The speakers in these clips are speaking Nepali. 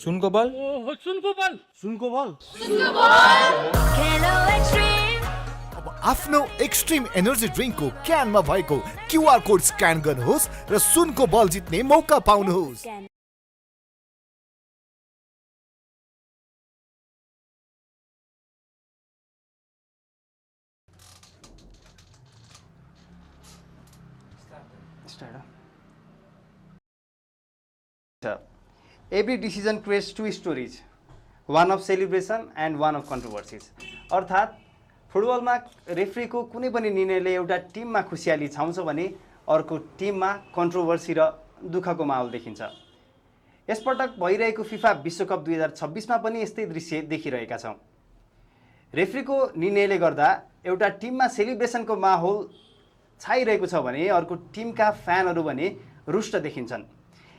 सुनको बल सुनको बल सुनको बल अब आफ्नो एक्सट्रिम एनर्जी ड्रिङ्कको क्यानमा भएको क्युआर कोड स्क्यान गर्नुहोस् र सुनको बल जित्ने मौका पाउनुहोस्। Every decision creates two stories, one of celebration and one of controversies. अर्थात् फुटबलमा रेफ्रीको कुनै पनि निर्णयले एउटा टिममा खुसियाली छाउँछ भने अर्को टिममा कन्ट्रोभर्सी र दुःखको माहौल देखिन्छ। यसपटक भइरहेको फिफा विश्वकप 2026 मा पनि यस्तै दृश्य देखिरहेका छौँ। रेफ्रीको निर्णयले गर्दा एउटा टिममा सेलिब्रेसनको माहौल छाइरहेको छ भने अर्को टिमका फ्यानहरू भने रुष्ट देखिन्छन्।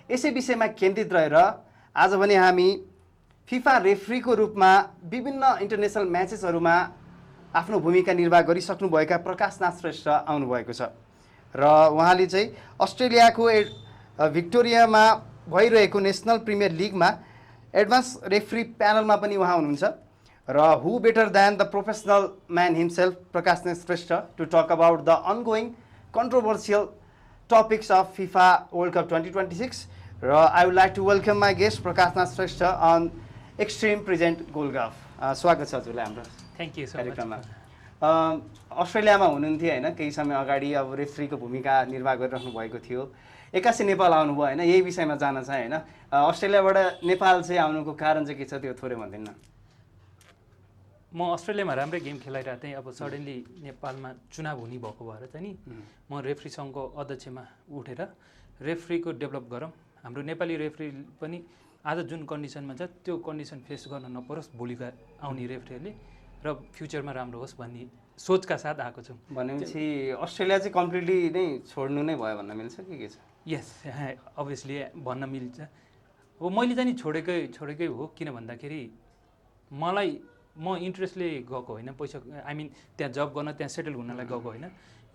यसै विषयमा केन्द्रित रहेर आज भने हामी फिफा रेफ्रीको रूपमा विभिन्न इन्टरनेसनल म्याचेसहरूमा आफ्नो भूमिका निर्वाह गरिसक्नुभएका प्रकाशनाथ श्रेष्ठ आउनुभएको छ र उहाँले चाहिँ अस्ट्रेलियाको भिक्टोरियामा भइरहेको नेसनल प्रिमियर लिगमा एडभान्स रेफ्री प्यानलमा पनि उहाँ हुनुहुन्छ र who better than the professional man himself Prakashnath Shrestha to talk about the ongoing controversial topics of FIFA World Cup 2026. I would like to welcome my guest Prakashnath Shrestha on Extreme Present Golgaf. स्वागत छ हजुरलाई हाम्रो थ्याङ्क यू सो कार्यक्रममा। अस्ट्रेलियामा हुनुहुन्थ्यो होइन, केही समय अगाडि अब रेफ्रीको भूमिका निर्वाह गरिराख्नु भएको थियो, एक्कासी नेपाल आउनुभयो होइन, यही विषयमा जान्न चाहे होइन। अस्ट्रेलियाबाट नेपाल चाहिँ आउनुको कारण चाहिँ के छ त्यो थोरै भनिदिनु न। म अस्ट्रेलियामा राम्रै गेम खेलाइरहेको थिएँ, अब सडनली नेपालमा चुनाव हुने भएको भएर चाहिँ नि म रेफ्री सङ्घको अध्यक्षमा उठेर रेफ्रीको डेभलप गरौँ, हाम्रो नेपाली रेफ्री पनि आज जुन कन्डिसनमा छ त्यो कन्डिसन फेस गर्न नपरोस् भोलिका आउने रेफ्रीहरूले र फ्युचरमा राम्रो होस् भन्ने सोचका साथ आएको छु। भनेपछि अस्ट्रेलिया चाहिँ कम्प्लिटली नै छोड्नु नै भयो भन्न मिल्छ कि के छ? यस, अभियसली भन्न मिल्छ। अब मैले चाहिँ नि छोडेकै हो, किन भन्दाखेरि म इन्ट्रेस्टले गएको होइन, पैसा आई मिन त्यहाँ जब गर्न त्यहाँ सेटल हुनलाई गएको होइन।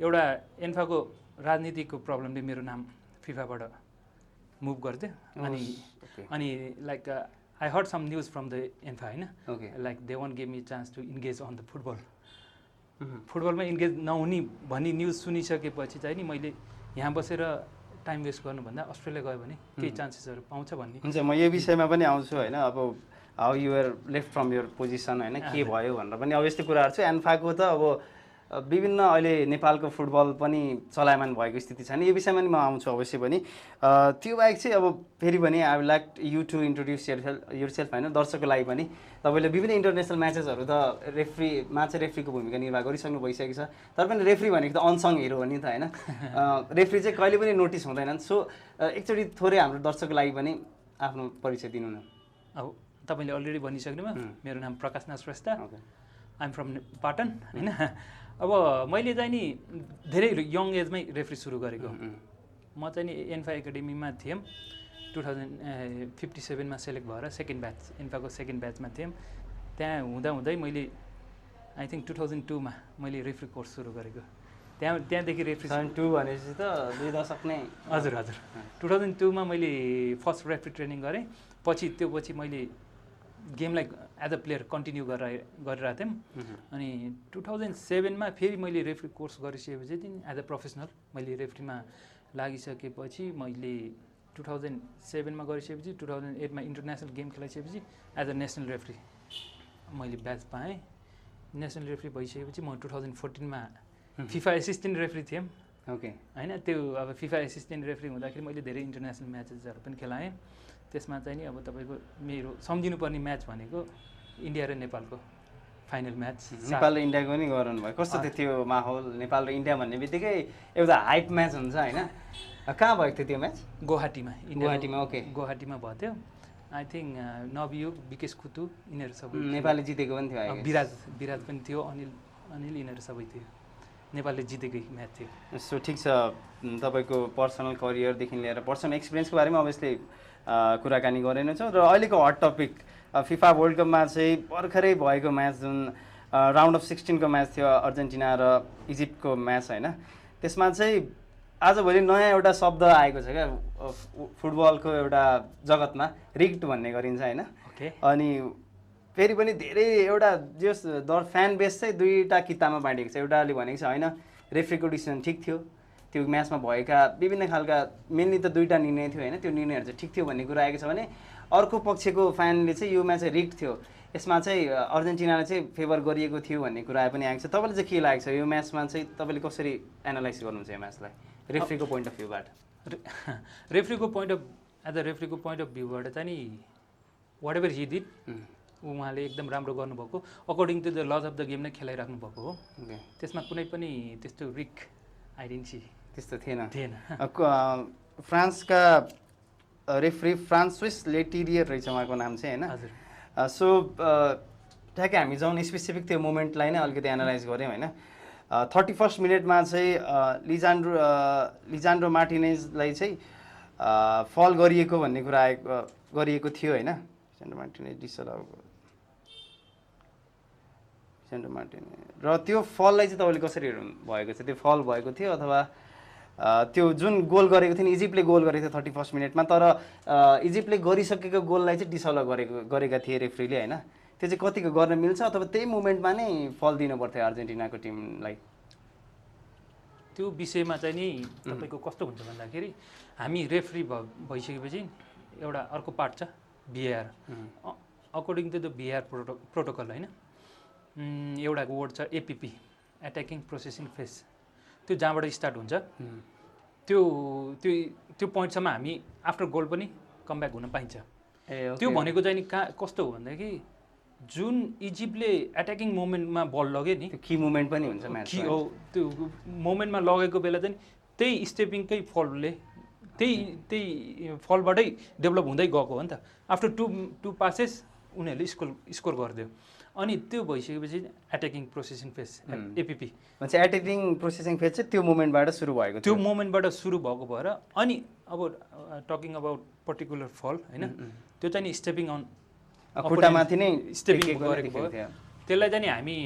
एउटा एन्फाको राजनीतिको प्रब्लमले मेरो नाम फिफाबाट मुभ गर्थ्यो अनि like I heard some news from the ANFA होइन, like they won't give me chance to engage on the फुटबलमा इन्गेज नहुने भन्ने न्युज सुनिसकेपछि चाहिँ नि मैले यहाँ बसेर टाइम वेस्ट गर्नुभन्दा अस्ट्रेलिया गयो भने केही चान्सेसहरू पाउँछ भन्ने। हुन्छ, म यो विषयमा पनि आउँछु होइन। अब how you're left from your position होइन, के भयो भनेर पनि अब यस्तै कुराहरू छ। एन्फाको त अब विभिन्न अहिले नेपालको फुटबल पनि चलायमान भएको स्थिति छ नि, यो विषयमा नि म आउँछु अवश्य पनि। त्यो बाहेक चाहिँ अब फेरि भने I would like you to introduce yourself होइन, दर्शकको लागि पनि। तपाईँले विभिन्न इन्टरनेसनल म्याचेसहरू त रेफ्रीमा चाहिँ रेफ्रीको भूमिका निर्वाह गरिसक्नु भइसकेको छ, तर पनि रेफ्री भनेको त अनसङ हिरो हो नि त होइन। रेफ्री चाहिँ कहिले पनि नोटिस हुँदैनन्। सो एकचोटि थोरै हाम्रो दर्शकको लागि पनि आफ्नो परिचय दिनु न। अब तपाईँले अलरेडी भनिसक्नुभयो, मेरो नाम प्रकाशनाथ श्रेष्ठ, आइएम फ्रम पाटन होइन। अब मैले चाहिँ नि धेरै यङ एजमै रेफ्री सुरु गरेको। म चाहिँ नि एन्फा एकाडेमीमा थिएँ, 2057 मा सेलेक्ट भएर सेकेन्ड ब्याच, एन्फाको सेकेन्ड ब्याचमा थिएँ। त्यहाँ हुँदाहुँदै मैले आई थिङ्क 2002 मा मैले रेफ्री कोर्स सुरु गरेको। त्यहाँदेखि रेफ्री 2 भनेपछि त 2 दशक नै। हजुर 2002 मा मैले फर्स्ट रेफ्री ट्रेनिङ गरेँ। पछि मैले गेमलाई एज अ प्लेयर कन्टिन्यू गरिरहेको थिएँ। अनि 2007 मा फेरि मैले रेफ्री कोर्स गरिसकेपछि एज अ प्रोफेसनल मैले रेफ्रीमा लागिसकेपछि मैले 2007 मा गरिसकेपछि 2008 मा इन्टरनेसनल गेम खेलाइसकेपछि एज अ नेसनल रेफ्री मैले ब्याच पाएँ। नेसनल रेफ्री भइसकेपछि म 2014 मा फिफा एसिस्टेन्ट रेफ्री थिएँ होइन। त्यो अब फिफा एसिस्टेन्ट रेफ्री हुँदाखेरि मैले धेरै इन्टरनेसनल म्याचेसहरू पनि खेलाएँ। त्यसमा चाहिँ नि अब तपाईँको मेरो सम्झिनुपर्ने म्याच भनेको इन्डिया र नेपालको फाइनल म्याच। नेपाल र इन्डियाको पनि गराउनु भयो, कस्तो थियो त्यो माहौल? नेपाल र इन्डिया भन्ने बित्तिकै एउटा हाइप म्याच हुन्छ होइन। कहाँ भएको थियो त्यो म्याच? गुवाहाटीमा। ओके, गुवाहाटीमा भएको थियो। आई थिङ्क नवयुग, विकेश कुतु यिनीहरू सबै नेपालले जितेको पनि थियो। विराज पनि थियो, अनिल यिनीहरू सबै थियो। नेपालले जितेकै म्याच थियो। सो ठिक छ, तपाईँको पर्सनल करियरदेखि लिएर पर्सनल एक्सपिरियन्सको बारेमा अभियसली कुराकानी गरेनौँ र अहिलेको हट टपिक फिफा वर्ल्ड कपमा चाहिँ भर्खरै भएको म्याच जुन राउन्ड अफ 16 को म्याच थियो अर्जेन्टिना र इजिप्टको म्याच होइन, त्यसमा चाहिँ आजभोलि नयाँ एउटा शब्द आएको छ क्या फुटबलको एउटा जगतमा, रिग्ड भन्ने गरिन्छ होइन। ओके। अनि फेरि पनि धेरै एउटा जस फ्यान बेस चाहिँ दुईवटा किताबमा बाँडिएको छ। एउटाले भनेको छ होइन रेफ्रीको डिसिजन ठिक थियो, त्यो म्याचमा भएका विभिन्न खालका मेनली त दुईवटा निर्णय थियो होइन, त्यो निर्णयहरू चाहिँ ठिक थियो भन्ने कुरा आएको छ भने अर्को पक्षको फ्यानले चाहिँ यो म्याच चाहिँ रिग्ड थियो, यसमा चाहिँ अर्जेन्टिनालाई चाहिँ फेभर गरिएको थियो भन्ने कुरा पनि आएको छ। तपाईँलाई चाहिँ के लागेको छ यो म्याचमा चाहिँ तपाईँले कसरी एनालाइज गर्नुहुन्छ यो म्याचलाई रेफ्रीको पोइन्ट अफ भ्यूबाट? रेफ्रीको पोइन्ट अफ एज अ रेफ्रीको पोइन्ट अफ भ्यूबाट चाहिँ नि वाट एभर हि डिड उहाँले एकदम राम्रो गर्नुभएको, according to the laws of the game नै खेलाइराख्नु भएको हो। त्यसमा कुनै पनि त्यस्तो रिक आइडेन्टिटी त्यस्तो थिएन। थिएन। फ्रान्सका रेफ्री फ्रान्सोइस लेटिरियर रहेछ उहाँको नाम चाहिँ होइन। हजुर। सो ठ्याक्कै हामी जाउँ स्पेसिफिक त्यो मोमेन्टलाई नै अलिकति एनालाइज गऱ्यौँ होइन। 31st मिनटमा चाहिँ लिजान्ड्रो मार्टिनेजलाई चाहिँ फल गरिएको भन्ने कुरा गरिएको थियो होइन। लिजान्ड्रो मार्टिनेज र त्यो फललाई चाहिँ तपाईँले कसरी हेर्नु भएको छ? त्यो फल भएको थियो अथवा त्यो जुन गोल गरेको थियो नि इजिप्टले गोल गरेको थियो 31st मिनटमा, तर इजिप्टले गरिसकेको गोललाई चाहिँ डिसअलाउ गरेका थिए रेफ्रीले होइन। त्यो चाहिँ कतिको गर्न मिल्छ अथवा त्यही मोमेन्टमा नै फल दिनु पर्थ्यो अर्जेन्टिनाको टिमलाई? त्यो विषयमा चाहिँ नि तपाईँको कस्तो हुन्छ भन्दाखेरि हामी रेफ्री भइसकेपछि एउटा अर्को पार्ट छ भिएआर। अकर्डिङ टु द भिएआर प्रोटोकल होइन, एउटा वर्ड छ एपिपी, एट्याकिङ प्रोसेसिङ फेज। त्यो जहाँबाट स्टार्ट हुन्छ त्यो पोइन्टसम्म हामी आफ्टर गोल पनि कमब्याक हुन पाइन्छ। त्यो भनेको चाहिँ नि कस्तो हो भन्दाखेरि जुन इजिप्टले एट्याकिङ मोमेन्टमा बल लग्यो नि, की मोमेन्ट पनि हुन्छ म्याच हो, त्यो मोमेन्टमा लगेको बेला चाहिँ त्यही स्टेपिङकै फलले त्यही फलबाटै डेभलप हुँदै गएको हो नि त। आफ्टर टु पासेस उनीहरूले स्कोर गरिदियो। अनि त्यो भइसकेपछि एट्याकिङ प्रोसेसिङ फेज एपिपी भन्छ। एट्याकिङ प्रोसेसिङ फेज चाहिँ त्यो मोमेन्टबाट सुरु भएको, त्यो मोमेन्टबाट सुरु भएको भएर अनि अब टकिङ अबाउट पर्टिकुलर फल होइन, त्यो चाहिँ नि स्टेपिङ अन खुट्टामाथि नै स्टेपिङ गरेको भयो। त्यसलाई चाहिँ नि हामी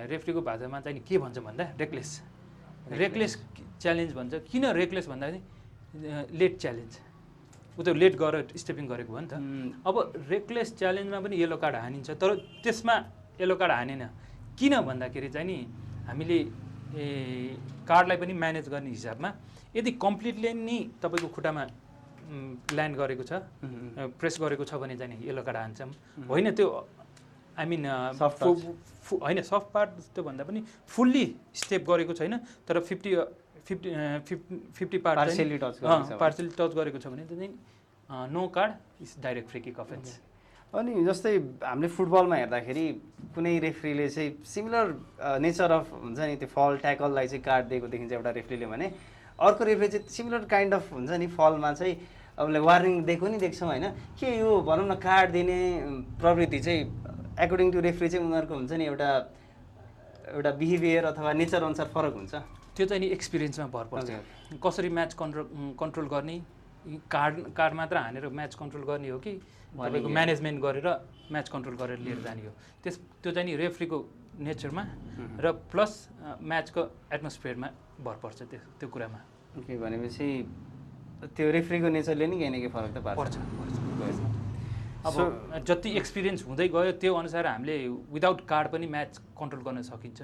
रेफ्रीको भाषामा चाहिँ नि के भन्छ भन्दा रेकलेस च्यालेन्ज भन्छ। किन रेकलेस भन्दाखेरि लेट च्यालेन्ज, ऊ त्यो लेट गरेर स्टेपिङ गरेको हो नि त। अब रेकलेस च्यालेन्जमा पनि येलो कार्ड हानिन्छ, तर त्यसमा येलो कार्ड हानेन। किन भन्दाखेरि चाहिँ नि हामीले कार्डलाई पनि म्यानेज गर्ने हिसाबमा यदि कम्प्लिटली नै तपाईँको खुट्टामा ल्यान्ड गरेको छ, प्रेस गरेको छ भने चाहिँ नि येलो कार्ड हान्छौँ होइन। त्यो आई मिन होइन सफ्ट पार्ट त्यो भन्दा पनि फुल्ली स्टेप गरेको छैन, तर 50 पार्ट पार्सली टच गरेको छ भने चाहिँ no card is direct free kick offence. अनि जस्तै हामीले फुटबलमा हेर्दाखेरि कुनै रेफ्रीले चाहिँ सिमिलर नेचर अफ हुन्छ नि त्यो फल ट्याकललाई चाहिँ कार्ड दिएको देखिन्छ एउटा रेफ्रीले भने, अर्को रेफ्री चाहिँ सिमिलर काइन्ड अफ हुन्छ नि फलमा चाहिँ अब वार्निङ दिएको नि देख्छौँ होइन। के यो भनौँ न कार्ड दिने प्रवृत्ति चाहिँ एकोर्डिङ टु रेफ्री चाहिँ उनीहरूको हुन्छ नि एउटा बिहेभियर अथवा नेचर अनुसार फरक हुन्छ? त्यो चाहिँ नि एक्सपिरियन्समा भर पर्छ, कसरी म्याच कन्ट्रोल गर्ने। कार्ड मात्र हानेर म्याच कन्ट्रोल गर्ने हो कि तपाईँको म्यानेजमेन्ट गरेर म्याच कन्ट्रोल गरेर लिएर जाने हो, त्यो चाहिँ नि रेफ्रीको नेचरमा र प्लस म्याचको एटमोस्फियरमा भर पर्छ त्यो कुरामा। ओके, भनेपछि त्यो रेफ्रीको नेचरले नि केही न केही फरक त पर्छ। अब जति एक्सपिरियन्स हुँदै गयो त्यो अनुसार हामीले विदाउट कार्ड पनि म्याच कन्ट्रोल गर्न सकिन्छ।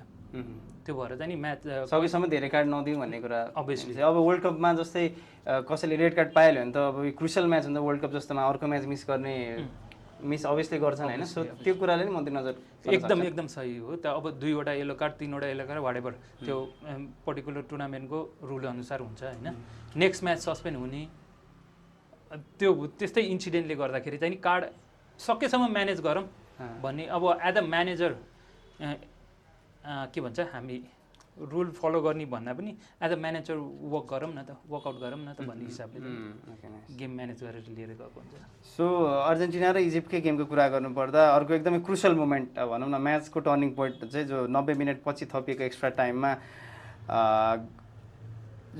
त्यो भएर चाहिँ नि म्याच सकेसम्म धेरै कार्ड नदिउँ भन्ने कुरा अभियसली। अब वर्ल्ड कपमा जस्तै कसैले रेड कार्ड पाइहाल्यो भने त अब क्रुसियल म्याच हुन्छ वर्ल्ड कप जस्तोमा, अर्को म्याच मिस अभियसली गर्छन् होइन। सो त्यो कुराले नि मध्यनजर एकदम सही हो। त अब 2वटा येलो कार्ड 3वटा येलो कार्ड वाट एभर त्यो पर्टिकुलर टुर्नामेन्टको रुल अनुसार हुन्छ होइन। नेक्स्ट म्याच सस्पेन्ड हुने त्यो त्यस्तै इन्सिडेन्टले गर्दाखेरि चाहिँ नि कार्ड सकेसम्म म्यानेज गरौँ भन्ने। अब एज अ म्यानेजर के भन्छ हामी रुल फलो गर्ने भन्दा पनि एज अ म्यानेजर वर्क गरौँ न त, वर्कआउट गरौँ न त भन्ने हिसाबले गेम म्यानेज गरेर लिएर गएको हुन्छ। सो अर्जेन्टिना र इजिप्टकै गेमको कुरा गर्नुपर्दा अर्को एकदमै क्रुसियल मोमेन्ट भनौँ न म्याचको टर्निङ पोइन्ट चाहिँ जो 90 मिनट पछि थपिएको एक्स्ट्रा टाइममा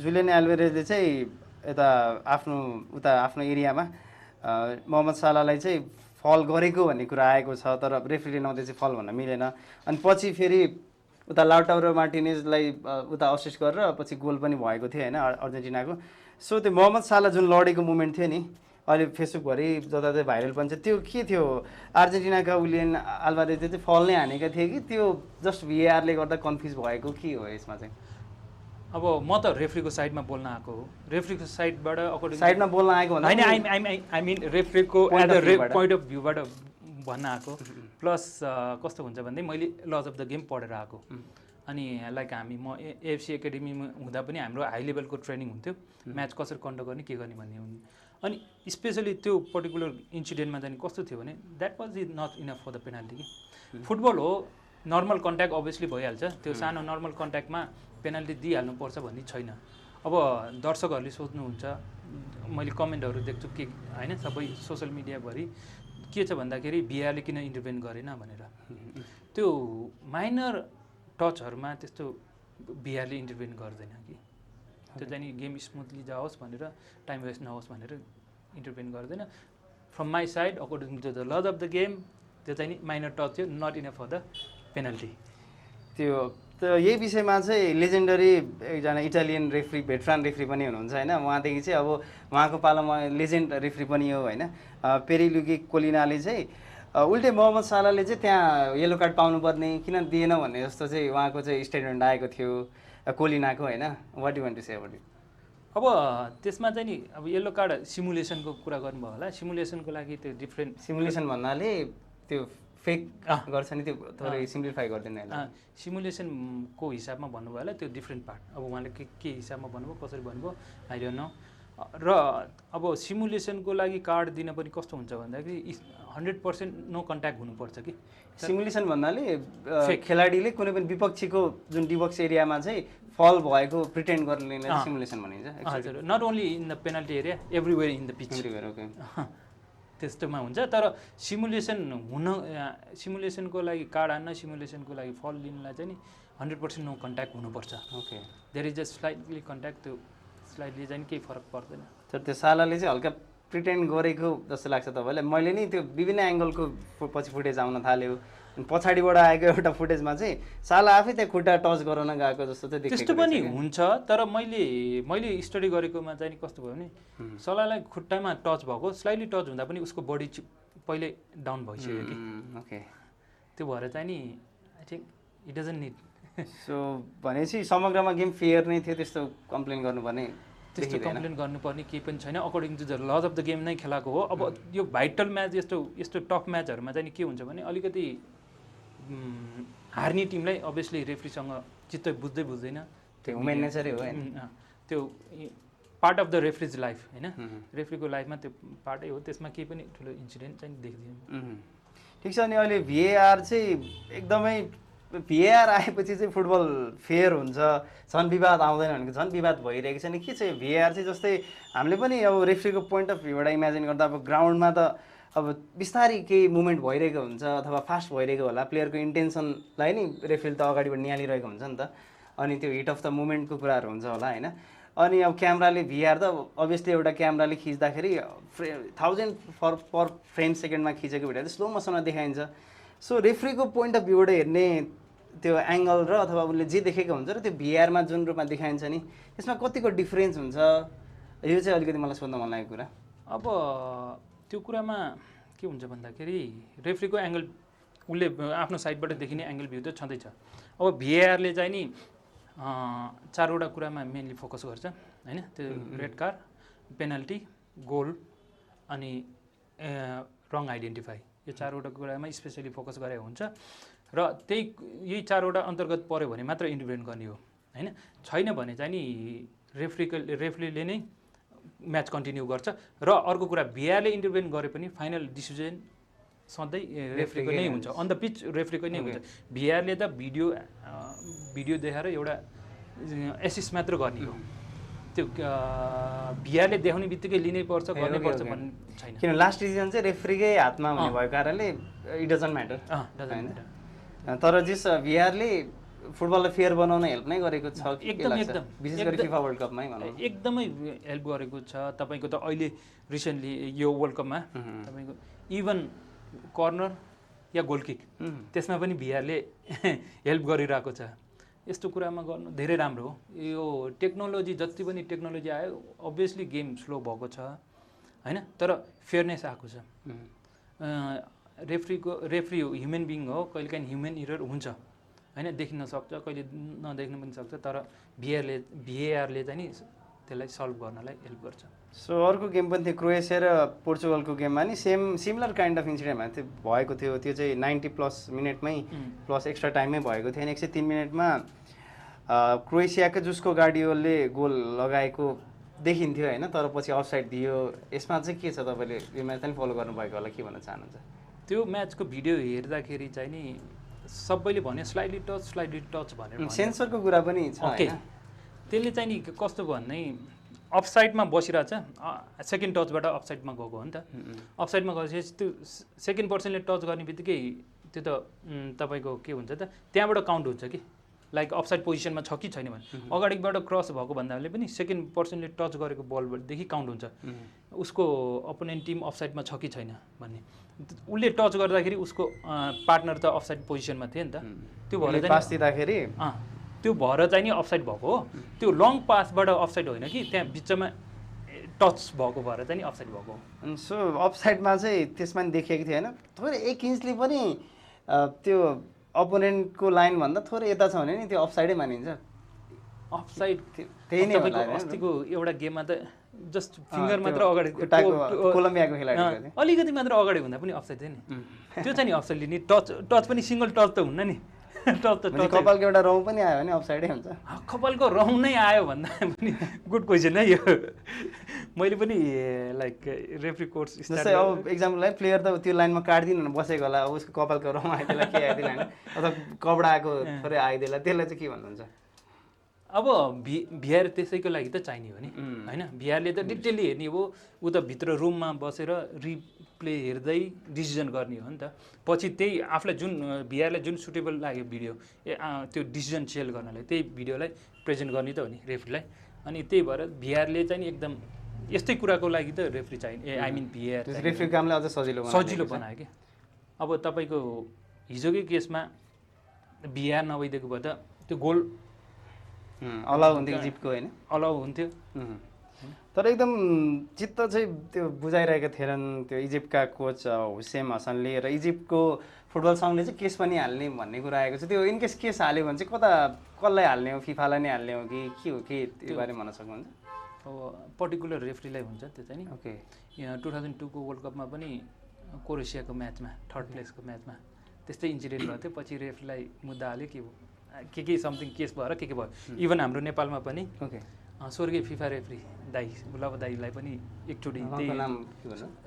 जुलियन एल्भेरेजले चाहिँ यता आफ्नो एरियामा मोहम्मद सालालाई चाहिँ फल गरेको भन्ने कुरा आएको छ, तर रेफ्रीले नदिए चाहिँ फल भन्न मिलेन। अनि पछि फेरि उता लाउटारो मार्टिनेजलाई उता असिस्ट गरेर पछि गोल पनि भएको थियो होइन अर्जेन्टिनाको। सो त्यो मोहम्मद साला जुन लडेको मुमेन्ट थियो नि अहिले फेसबुकभरि जताततै भाइरल पनि छ, त्यो के थियो? अर्जेन्टिनाका उलियन आल्भारेजले चाहिँ फल नै हानेका थिए कि त्यो जस्ट VARले गर्दा कन्फ्युज भएको के हो यसमा चाहिँ? अब म त रेफ्रीको साइडमा बोल्न आएको हो। रेफ्रीको साइडबाट अकर्डिङ साइडमा बोल्न आएको होइन, आई मिन रेफ्रीको एट द पोइन्ट अफ भ्यूबाट भन्न आएको। प्लस कस्तो हुन्छ भन्दै मैले लज अफ द गेम पढेर आएको। अनि लाइक म AFC एकाडेमीमा हुँदा पनि हाम्रो हाई लेभलको ट्रेनिङ हुन्थ्यो, म्याच कसरी कन्डक्ट गर्ने के गर्ने भन्ने हुन्थ्यो। अनि स्पेसली त्यो पर्टिकुलर इन्सिडेन्टमा चाहिँ कस्तो थियो भने that was not enough for the penalty कि फुटबल हो, नर्मल कन्ट्याक्ट अभियसली भइहाल्छ, त्यो सानो नर्मल कन्ट्याक्टमा पेनाल्टी दिइहाल्नुपर्छ भन्ने छैन। अब दर्शकहरूले सोध्नुहुन्छ, मैले कमेन्टहरू देख्छु के होइन सबै सोसियल मिडियाभरि के छ भन्दाखेरि VARले किन इन्टरभेन गरेन भनेर। त्यो माइनर टचहरूमा त्यस्तो VARले इन्टरभेन गर्दैन कि, त्यो चाहिँ गेम स्मुथली जाओस् भनेर, टाइम वेस्ट नहोस् भनेर इन्टरभेन गर्दैन। From my side according to the laws of the game त्यो चाहिँ नि माइनर टच थियो, not enough for the penalty. त्यो यही विषयमा चाहिँ लेजेन्डरी एकजना इटालियन रेफ्री भेटरान रेफ्री पनि हुनुहुन्छ होइन, उहाँदेखि चाहिँ अब उहाँको पालामा लेजेन्ड रेफ्री पनि हो होइन, पेरिलुगी कोलिनाले चाहिँ उल्टै मोहम्मद सालाले चाहिँ त्यहाँ येलो कार्ड पाउनुपर्ने किन दिएन भन्ने जस्तो चाहिँ उहाँको चाहिँ स्टेटमेन्ट आएको थियो कोलिनाको होइन। What you want to say about it? अब त्यसमा चाहिँ नि अब येलो कार्ड सिमुलेसनको कुरा गर्नुभयो होला। सिमुलेसनको लागि त्यो डिफ्रेन्ट, सिमुलेसन भन्नाले त्यो फेक गर्छ नि, त्यो थोरै सिम्प्लिफाई गरिदिनु होइन। सिमुलेसनको हिसाबमा भन्नुभयो होला, त्यो डिफ्रेन्ट पार्ट। अब उहाँले के हिसाबमा भन्नुभयो, कसरी भन्नुभयो, आई डोन्ट नो। र अब सिमुलेसनको लागि कार्ड दिन पनि कस्तो हुन्छ भन्दाखेरि 100% नो कन्ट्याक्ट हुनुपर्छ कि। सिमुलेसन भन्नाले खेलाडीले कुनै पनि विपक्षीको जुन डिबक्स एरियामा चाहिँ फल भएको प्रिटेन्ड गर्ने सिमुलेसन भनिन्छ। हजुर, not only in the penalty area, everywhere in the pitch त्यस्तोमा हुन्छ। तर सिमुलेसनको लागि कार्ड हान्न, सिमुलेसनको लागि फल लिनलाई चाहिँ नि 100% नो कन्ट्याक्ट हुनुपर्छ। Okay, there is just slightly contact, त्यो स्लाइटली चाहिँ केही फरक पर्दैन। तर त्यो सालाले चाहिँ हल्का प्रिटेन्ड गरेको जस्तो लाग्छ तपाईँलाई? मैले नि त्यो विभिन्न एङ्गलको पछि फुटेज आउन थाल्यो, पछाडिबाट आएको एउटा फुटेजमा चाहिँ साला आफै त्यहाँ खुट्टा टच गराउन गएको जस्तो चाहिँ देखेको। त्यस्तो पनि हुन्छ, तर मैले स्टडी गरेकोमा चाहिँ कस्तो भयो भने सालालाई खुट्टामा टच भएको, स्लाइटली टच हुँदा पनि उसको बडी पहिल्यै डाउन भइसक्यो कि। ओके, त्यो भएर चाहिँ नि I think it doesn't need. So भनेपछि समग्रमा गेम फेयर नै थियो, त्यस्तो कम्प्लेन गर्नुपर्ने त्यस्तो कम्प्लेन गर्नुपर्ने केही पनि छैन। According to the laws of the game नै खेलाएको हो। अब यो भाइटल म्याच यस्तो टफ म्याचहरूमा चाहिँ के हुन्छ भने अलिकति हार्ने टिमलाई अभियसली रेफ्रीसँग चित्त बुझ्दैन, त्यो ह्युमन नेचरै हो होइन, त्यो part of the referees life होइन, रेफ्रीको लाइफमा त्यो पार्टै हो, त्यसमा केही पनि ठुलो इन्सिडेन्ट चाहिँ देख्दैन। ठिक छ। अनि अहिले VAR चाहिँ एकदमै VAR आएपछि चाहिँ फुटबल फेयर हुन्छ, झन् विवाद आउँदैन भनेको झन् विवाद भइरहेको छ नि। के चाहिँ VAR चाहिँ जस्तै हामीले पनि अब रेफ्रीको पोइन्ट अफ भ्यूबाट इमेजिन गर्दा अब ग्राउन्डमा त अब बिस्तारै केही मुभमेन्ट भइरहेको हुन्छ अथवा फास्ट भइरहेको होला, प्लेयरको इन्टेन्सनलाई नि रेफ्रीले त अगाडिबाट निहालिरहेको हुन्छ नि त, अनि त्यो हिट अफ द मुभमेन्टको कुराहरू हुन्छ होला होइन। अनि अब क्यामेराले VAR त अभियसली एउटा क्यामेराले खिच्दाखेरि 1000 पर फ्रेम सेकेन्डमा खिचेको भिडियो स्लो मोसनमा देखाइन्छ। सो रेफ्रीको पोइन्ट अफ भ्यूबाट हेर्ने त्यो एङ्गल र अथवा उसले जे देखेको हुन्छ र त्यो VARमा जुन रूपमा देखाइन्छ नि त्यसमा कतिको डिफ्रेन्स हुन्छ, यो चाहिँ अलिकति मलाई सोध्न मन लागेको कुरा। अब त्यो कुरामा के हुन्छ भन्दाखेरि रेफ्रीको एङ्गल उसले आफ्नो साइडबाट देखिने एङ्गल भ्यू त छँदैछ। अब VARले चाहिँ नि 4वटा कुरामा मेनली फोकस गर्छ होइन, त्यो रेड कार्ड, पेनल्टी, गोल अनि रङ आइडेन्टिफाई, यो 4वटा कुरामा स्पेसली फोकस गरेको हुन्छ। र यही 4वटा अन्तर्गत पऱ्यो भने मात्र इन्टरभेन गर्ने हो होइन, छैन भने चाहिँ नि रेफ्रीले नै म्याच कन्टिन्यू गर्छ। र अर्को कुरा VARले इन्टरभेन गरे पनि फाइनल डिसिजन सधैँ रेफ्रीको नै हुन्छ, अन द पिच रेफ्रीको नै हुन्छ। VARले त भिडियो देखाएर एउटा एसिस्ट मात्र गर्ने हो, त्यो VARले देखाउने बित्तिकै लिनै पर्छ गर्नै पर्छ भन्ने छैन। किन लास्ट डिसिजन चाहिँ रेफ्रीकै हातमा हुने भएको कारणले इट डजन्ट म्याटर। तर जस VARले फुटबललाई फेयर बनाउन हेल्प नै गरेको छ एकदम विशेष गरी फिफा वर्ल्ड कपमै भनौँ, एकदमै हेल्प गरेको छ। तपाईँको त अहिले रिसेन्टली यो वर्ल्ड कपमा तपाईँको इभन कर्नर या गोल किक त्यसमा पनि भिआरले हेल्प गरिरहेको छ। यस्तो कुरामा गर्नु धेरै राम्रो हो। यो टेक्नोलोजी जति पनि टेक्नोलोजी आयो अभियसली गेम स्लो भएको छ होइन, तर फेयरनेस आएको छ। रेफ्री ह्युमन बिङ हो, कहिलेकाहीँ ह्युमन इरर हुन्छ होइन, देखिन सक्छ, कहिले नदेख्न पनि सक्छ, तर भिएआरले चाहिँ नि त्यसलाई सल्भ गर्नलाई हेल्प गर्छ। सो अर्को गेम पनि थियो क्रोएसिया र पोर्चुगलको गेममा नि सिमिलर काइन्ड अफ इन्सिडेन्टमा त्यो भएको थियो। त्यो चाहिँ 90+ मिनटमै प्लस एक्स्ट्रा टाइममै भएको थियो। 103 मिनटमा क्रोएसियाको जुस्को गार्डियोलले गोल लगाएको देखिन्थ्यो होइन, तर पछि अफसाइड दियो। यसमा चाहिँ के छ, तपाईँले यो म्याच पनि फलो गर्नुभएको होला, के भन्न चाहनुहुन्छ? त्यो म्याचको भिडियो हेर्दाखेरि चाहिँ नि सबैले भन्यो स्लाइडली टच भनेर, सेन्सरको कुरा पनि छ ओके। त्यसले चाहिँ नि कस्तो भन्ने अफसाइडमा बसिरहेछ, सेकेन्ड टचबाट अफसाइडमा गएको हो नि त। अफसाइडमा गएपछि त्यो सेकेन्ड पर्सनले टच गर्ने बित्तिकै त्यो त तपाईँको के हुन्छ त, त्यहाँबाट काउन्ट हुन्छ कि लाइक अफसाइड पोजिसनमा छ कि छैन भने। अगाडिबाट क्रस भएको भन्दाले पनि सेकेन्ड पर्सनले टच गरेको बलदेखि काउन्ट हुन्छ उसको अपोनेन्ट टिम अफसाइडमा छ कि छैन भन्ने। उसले टच गर्दाखेरि उसको पार्टनर त अफसाइड पोजिसनमा थियो नि त, त्यो भएर पास दिँदाखेरि त्यो भएर चाहिँ नि अफसाइड भएको हो। त्यो लङ पासबाट अफसाइड होइन कि त्यहाँ बिचमा टच भएको भएर चाहिँ नि अफसाइड भएको हो। सो अफसाइडमा चाहिँ त्यसमा नि देखिएको थियो होइन, थोरै 1 इन्चले पनि त्यो अपोनेन्टको लाइनभन्दा थोरै यता छ भने नि त्यो अफसाइडै मानिन्छ। अफसाइड त्यही नै होला। अस्तिको एउटा गेममा त जस्ट फिङ्गर मात्र अगाडि, कोलम्बियाको खेलाडी अलिकति मात्र अगाडि हुँदा पनि अफसाइड थियो नि। त्यो चाहिँ नि अफसाइड लिने, टच पनि सिङ्गल टच त हुन्न नि। कपालको एउटा रौँ पनि आयो भने अफसाइडै हुन्छ। कपालको रौँ नै आयो भन्दा पनि गुड क्वेसन है यो। मैले पनि लाइक रेफ्री कोर्स जस्तै अब इक्जाम्पललाई प्लेयर त त्यो लाइनमा काट्दिनँ बसेको होला, अब उसको कपालको रौँ आइदिएला के आइदिएला होइन, अथवा कपडा आएको थोरै आइदिएला, त्यसलाई चाहिँ के भन्नुहुन्छ? अब भिआर त्यसैको लागि त चाहिने हो नि होइन। भिआरले त डिटेलली हेर्ने हो, ऊ त भित्र रुममा बसेर रिप्ले हेर्दै डिसिजन गर्ने हो नि त। पछि त्यही आफूलाई जुन भिआरलाई जुन सुटेबल लाग्यो भिडियो त्यो डिसिजन सेल गर्नलाई त्यही भिडियोलाई प्रेजेन्ट गर्ने त हो नि रेफ्रीलाई। अनि त्यही भएर भिआरले चाहिँ नि एकदम यस्तै कुराको लागि त रेफ्री चाहिने, आई मिन भिआर रेफ्री कामलाई अझ सजिलो बनायो कि। अब तपाईँको हिजोकै केसमा भिआर नभइदिएको भए त त्यो गोल अलाउ हुन्थ्यो इजिप्टको होइन, अलाउ हुन्थ्यो। तर एकदम चित्त चाहिँ त्यो बुझाइरहेका थिएनन् त्यो इजिप्टका कोच हुसेम हसनले, र इजिप्टको फुटबल सङ्घले चाहिँ केस पनि हाल्ने भन्ने कुरा आएको छ। त्यो इनकेस केस हाल्यो भने चाहिँ कसलाई हाल्ने हो, फिफालाई नै हाल्ने हो कि के हो, के त्यो बारेमा भन्न सक्नुहुन्छ? अब पर्टिकुलर रेफ्रीलाई हुन्छ त्यो चाहिँ नि। ओके, यहाँ 2002 को वर्ल्ड कपमा पनि क्रोएसियाको म्याचमा 3rd प्लेसको म्याचमा त्यस्तै इन्सिडेन्ट भएको थियो। पछि रेफ्रीलाई मुद्दा हाल्यो के समथिङ केस भएर के भयो। इभन हाम्रो नेपालमा पनि ओके, स्वर्गीय फिफा रेफ्री दाई लव दाईलाई पनि एकचोटि